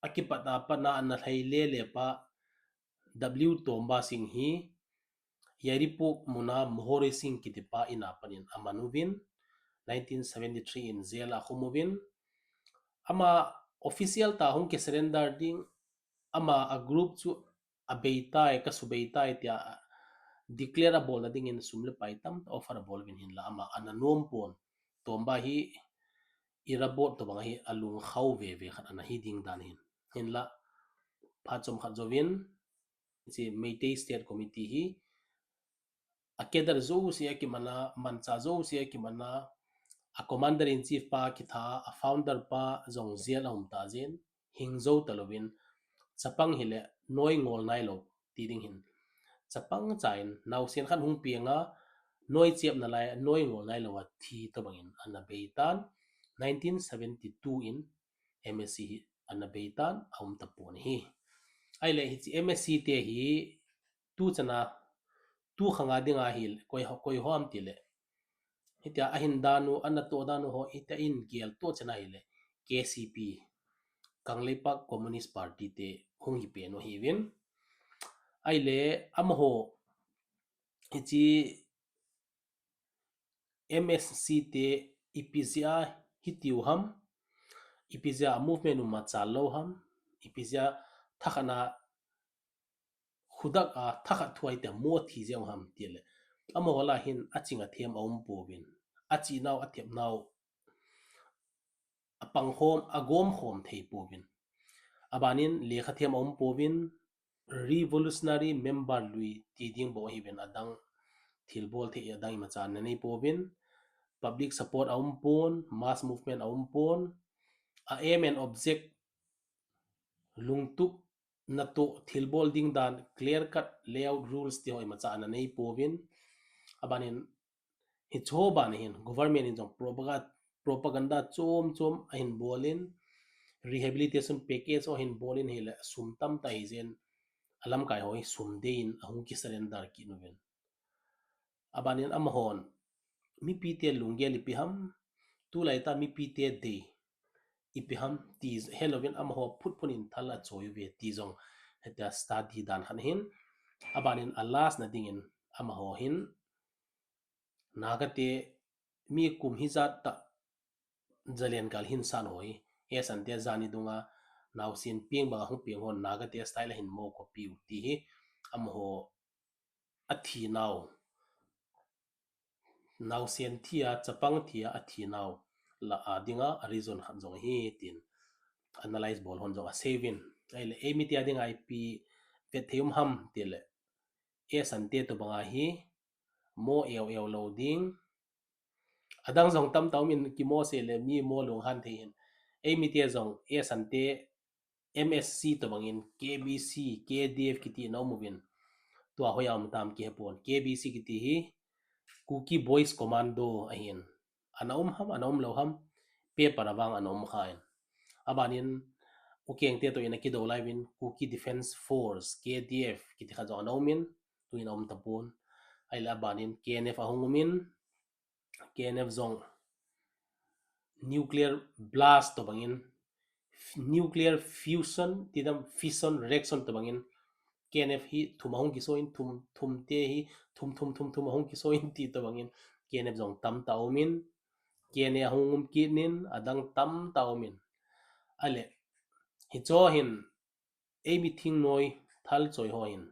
akipat a patna ana lhai lele pa W Tomba Singh hi Yairipok muna Mohori Singh kiti pa in a pat in aman uvin, nineteen seventy-three in jail a akhum uvin. Ama official tah a hung ki surrender ding, ama a group chu abeitai, kasubeitai tia declare abolna dingin sum le pai tamtah offer abol uvin, hinlah ama ana nom pon. Tomba hi Irabot tobang hi alung khau veve khat ana hi ding dan ahin. Hinlah phat chomkhat jouvin, hiche Meitei State Committee hi a cadre jouse akiman a, manchah jouse akiman a, a commander in chief pa kitha, a founder pa jong jail a um ta jeh in, hing jou talouvin, chapang hile noi ngol nailou ti ding ahin. Chapang cha in naosen khat hung peng a, noi chepna lai a noi ngol nailou a thi tobang in ana beitan, nineteen seventy-two in M S C hi ana beitan, aum tapon ahi. Ahile hiche M S C te hi tuchan a, tu khang a dinga hi koi ho, koi ho ham tile, hitia ahin dan u, ana toh dan u ho, hitia in gel toh chan a hile K C P, Kangleipak Communist Party te hung hi pen u ahiuvin. Ahile amaho hiche M S C te ipi jeh a hitiu ham, ipi jeh a movement u machal lou ham, ipi jeh a thakhat na khudak a thakhat thuai te mo thi jeng ham tile, amaho lah a hin aching athem aum pouvin, achinau athepnau apang khom, agom khom thei pouvin. Abanin lekha them aum pouvin, revolutionary member lui ti ding bou ahiuvin, adang thilbol thei adang imacha ana nei pouvin, public support aum pon, mass movement aum pon, a aim and object, lungtup natoh thilbol ding dan, clear cut layout rules ti ho imacha ana nei pouvin. Abanin hiche ho ban a hin government in jong propaganda, propaganda chom chom ahin bol in, rehabilitation package ho ahin bol in, hile sum tamtah ahi jeh in, alamkai ho hi sum dei in ahung ki surrender kit uvin. Abanin amahon mipite lunggel ipi ham, tulai tah mipite dei ipi ham ti helouvin amaho phutphut in thal achoi uve ti jong hitia study dan khat ahin. Abanin a last na dingin amaho hin Naga te mi kum hijat tah jalen kal hin san ho hi, Esan te jani dunga naosen peng banga hung peng hon Naga te style a hin mo copy u ti hi, amaho athinau, naosen thi a, chapang thi a athinau lah a dinga a reason khat jong ahi tin analyze bol hon jong aseiuvin. Ahile eimite a dinga ipi vet thei um ham tile, Esan te tobanga hi mo eu eu lou ding. Adang jong tamtah umin, kimo seh le mi mo lunghan thei hin. Eimite jong Esan te M S C tobangin K B C, K D F kiti ana um uvin. Tua hoiya um tam kihepon. K B C kiti hi Kuki Boys Commando ahin. Ana um ham, ana um lou ham, paper a vang ana um khan. Abanin Ukeng te toh in akidou lai uvin, Kuki Defence Force, K D F kiti khat jong ana umin, tuin aum tapon. Ahile abanin K N F ahung umin, K N F jong nuclear blast tobangin nuclear fusion, ti dam fission reaction tobangin, K N F hi thum ahung kisoin, thum, thum te hi, thum, thum, thum, thum ahung kisoin ti tobangin, K N F jong tamtah umin, K N A ahung um kitnin, adang tamtah umin. Ale, hicho hin, eimi thingnoi thal choi ho hin,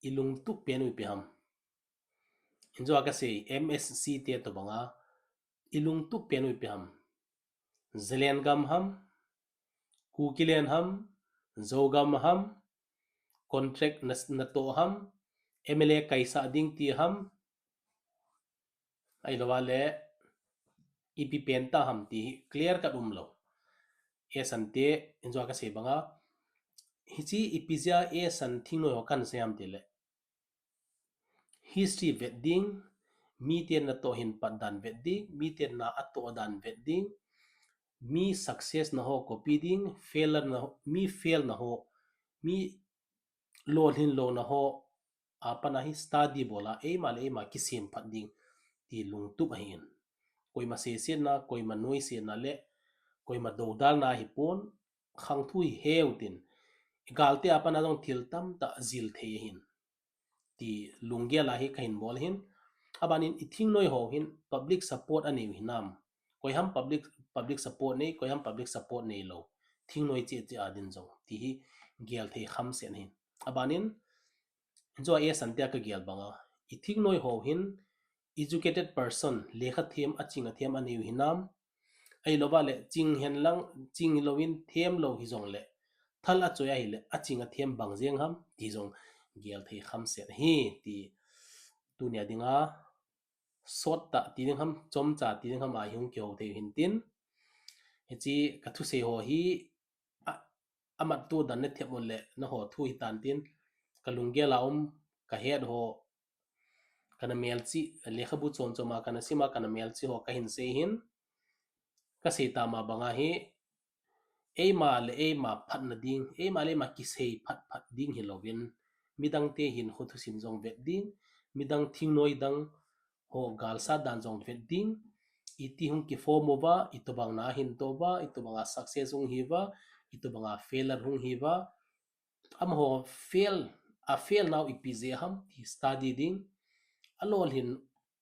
ilungtup pen u ipi ham. Injo a kasei, M S C te tobanga, ilungtup pen u ipi ham. Zalen gam ham, Kukiland ham, Zogam ham, contract na, natoh ham, M L A kaisah ding ti ham, ahilouva le, ipi pen ta ham ti hi clear cut umlou. Esan te, injo a kasei banga, hiche ipi jeh a esan thingnoi ho kahin sei ham tile, history vet ding, miten natoh hin pat dan vet ding, miten na atoh dan vet ding, mi success na ho copy ding, failure na ho, mi fail na ho, mi lolhin louna ho, apana hi study bola, eima le eima kisem phat ding, ti lungtup ahin. Koima seisetna, koima noisetna le, koima doudalna hipon, khangthu hi heu tin. Galte apana jong thil tamtah jil thei ahin. Ti lunggel a hi kahin bol ahin. Abanin ithingnoi ho hin public support aneiu hinam. Koiham public, public support nei, koiham public support neilou. Thingnoi cheh cheh a din jong. Ti hi gel thei khamset ahin. Abanin, injo a esan tia kagel banga, ithingnoi ho hin educated person, lekha them, aching athem aneiu hinam. Ahilouva le, ching henlang, ching louvin themlou hijongle, thal achoi ahile, aching athem bang jeng ham, ti jong gel thei khamset ahi, ti tunia dinga, sot tah ti ding ham, chomcha ti ding ham, a hung kihou thei hintin. Hiche kathusei ho hi, a, amat tu dan nathep uleh, naho thu hitan tin, kalunggel a um, kahet ho, kana melchih, lekhabu chom chom a kana sim a kana melchih ho kahin sei hin, kasei tama banga hi, eima le eima phatna ding, eima le eima kisei phat phat ding hilouvin, midangte hinkho thusim jong vet ding, midang thingnoi dang ho galsat dan jong vet ding, iti hung kiform uva, itobang na hin touva, itobanga success hung hiuva, itobanga failure hung hiuva, amaho fail, a fail nau ipi jeh ham ti study ding, alolhin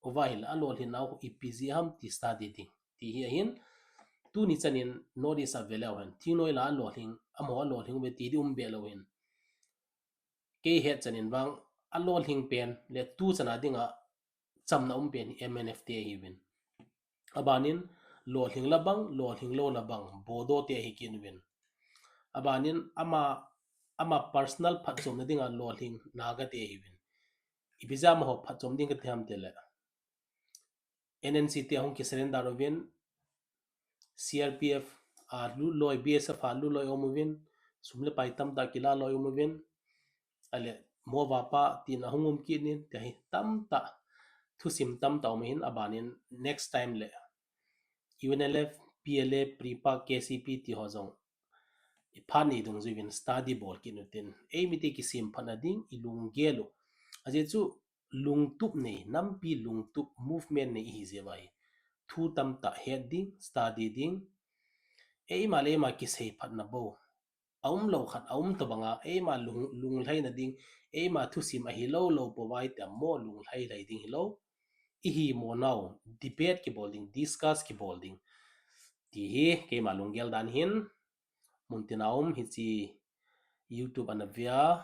uva hile, alolhin nau ipi jeh ham ti study ding. Ti hi ahin, tuni chanin North East a veleu hen, thingnoi la alolhin, amaho alolhin uve ti di um belou hin. Kei het chanin vang, alolhin pen, le tu chana dinga, chamna um pen hi M N F te ahiuvin. Abanin, lolhing la bang, lolhing lou la bang, Bodo te ahi kit uvin. Abanin, ama, ama personal phatchomna dinga lolhing Naga te ahiuvin. Ipi jeh a amaho phatchom ding kati ham tile, N N C te ahung kisurrender uvin, C R P F a lut loi, B S F a lut loi um uvin, sum le pai tamtah kila loi um uvin, ale, mo vapa tin ahung um kit in, tia hi tamtah, thusim tamtah um ahin, abanin next time le U N L F, P L A, PREPA, K C P ti ho jong, iphat ni dungjuiyin study bol kit utin, eimite kisem phatna ding, ilunggel u. Ajeh chu lungtup nei, nampi lungtup movement nei ihi jeh uva hi, thu tamtah het ding, study ding, eima le eima kisei phatna bou, aumlou khat aum tobanga, eima lung, lunglhaina ding, eima thusim ahi lou lou pouvai tia mo lunglhai lhai ding hilou. Ihi mo nau, debate kibol ding, discuss kibol ding. Ti hi keima lunggel dan hin, muntina um hiche YouTube ana vea,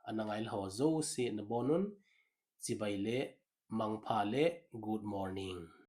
ana ngailha ho jouse nabonun, chibai le, mangpha le, good morning.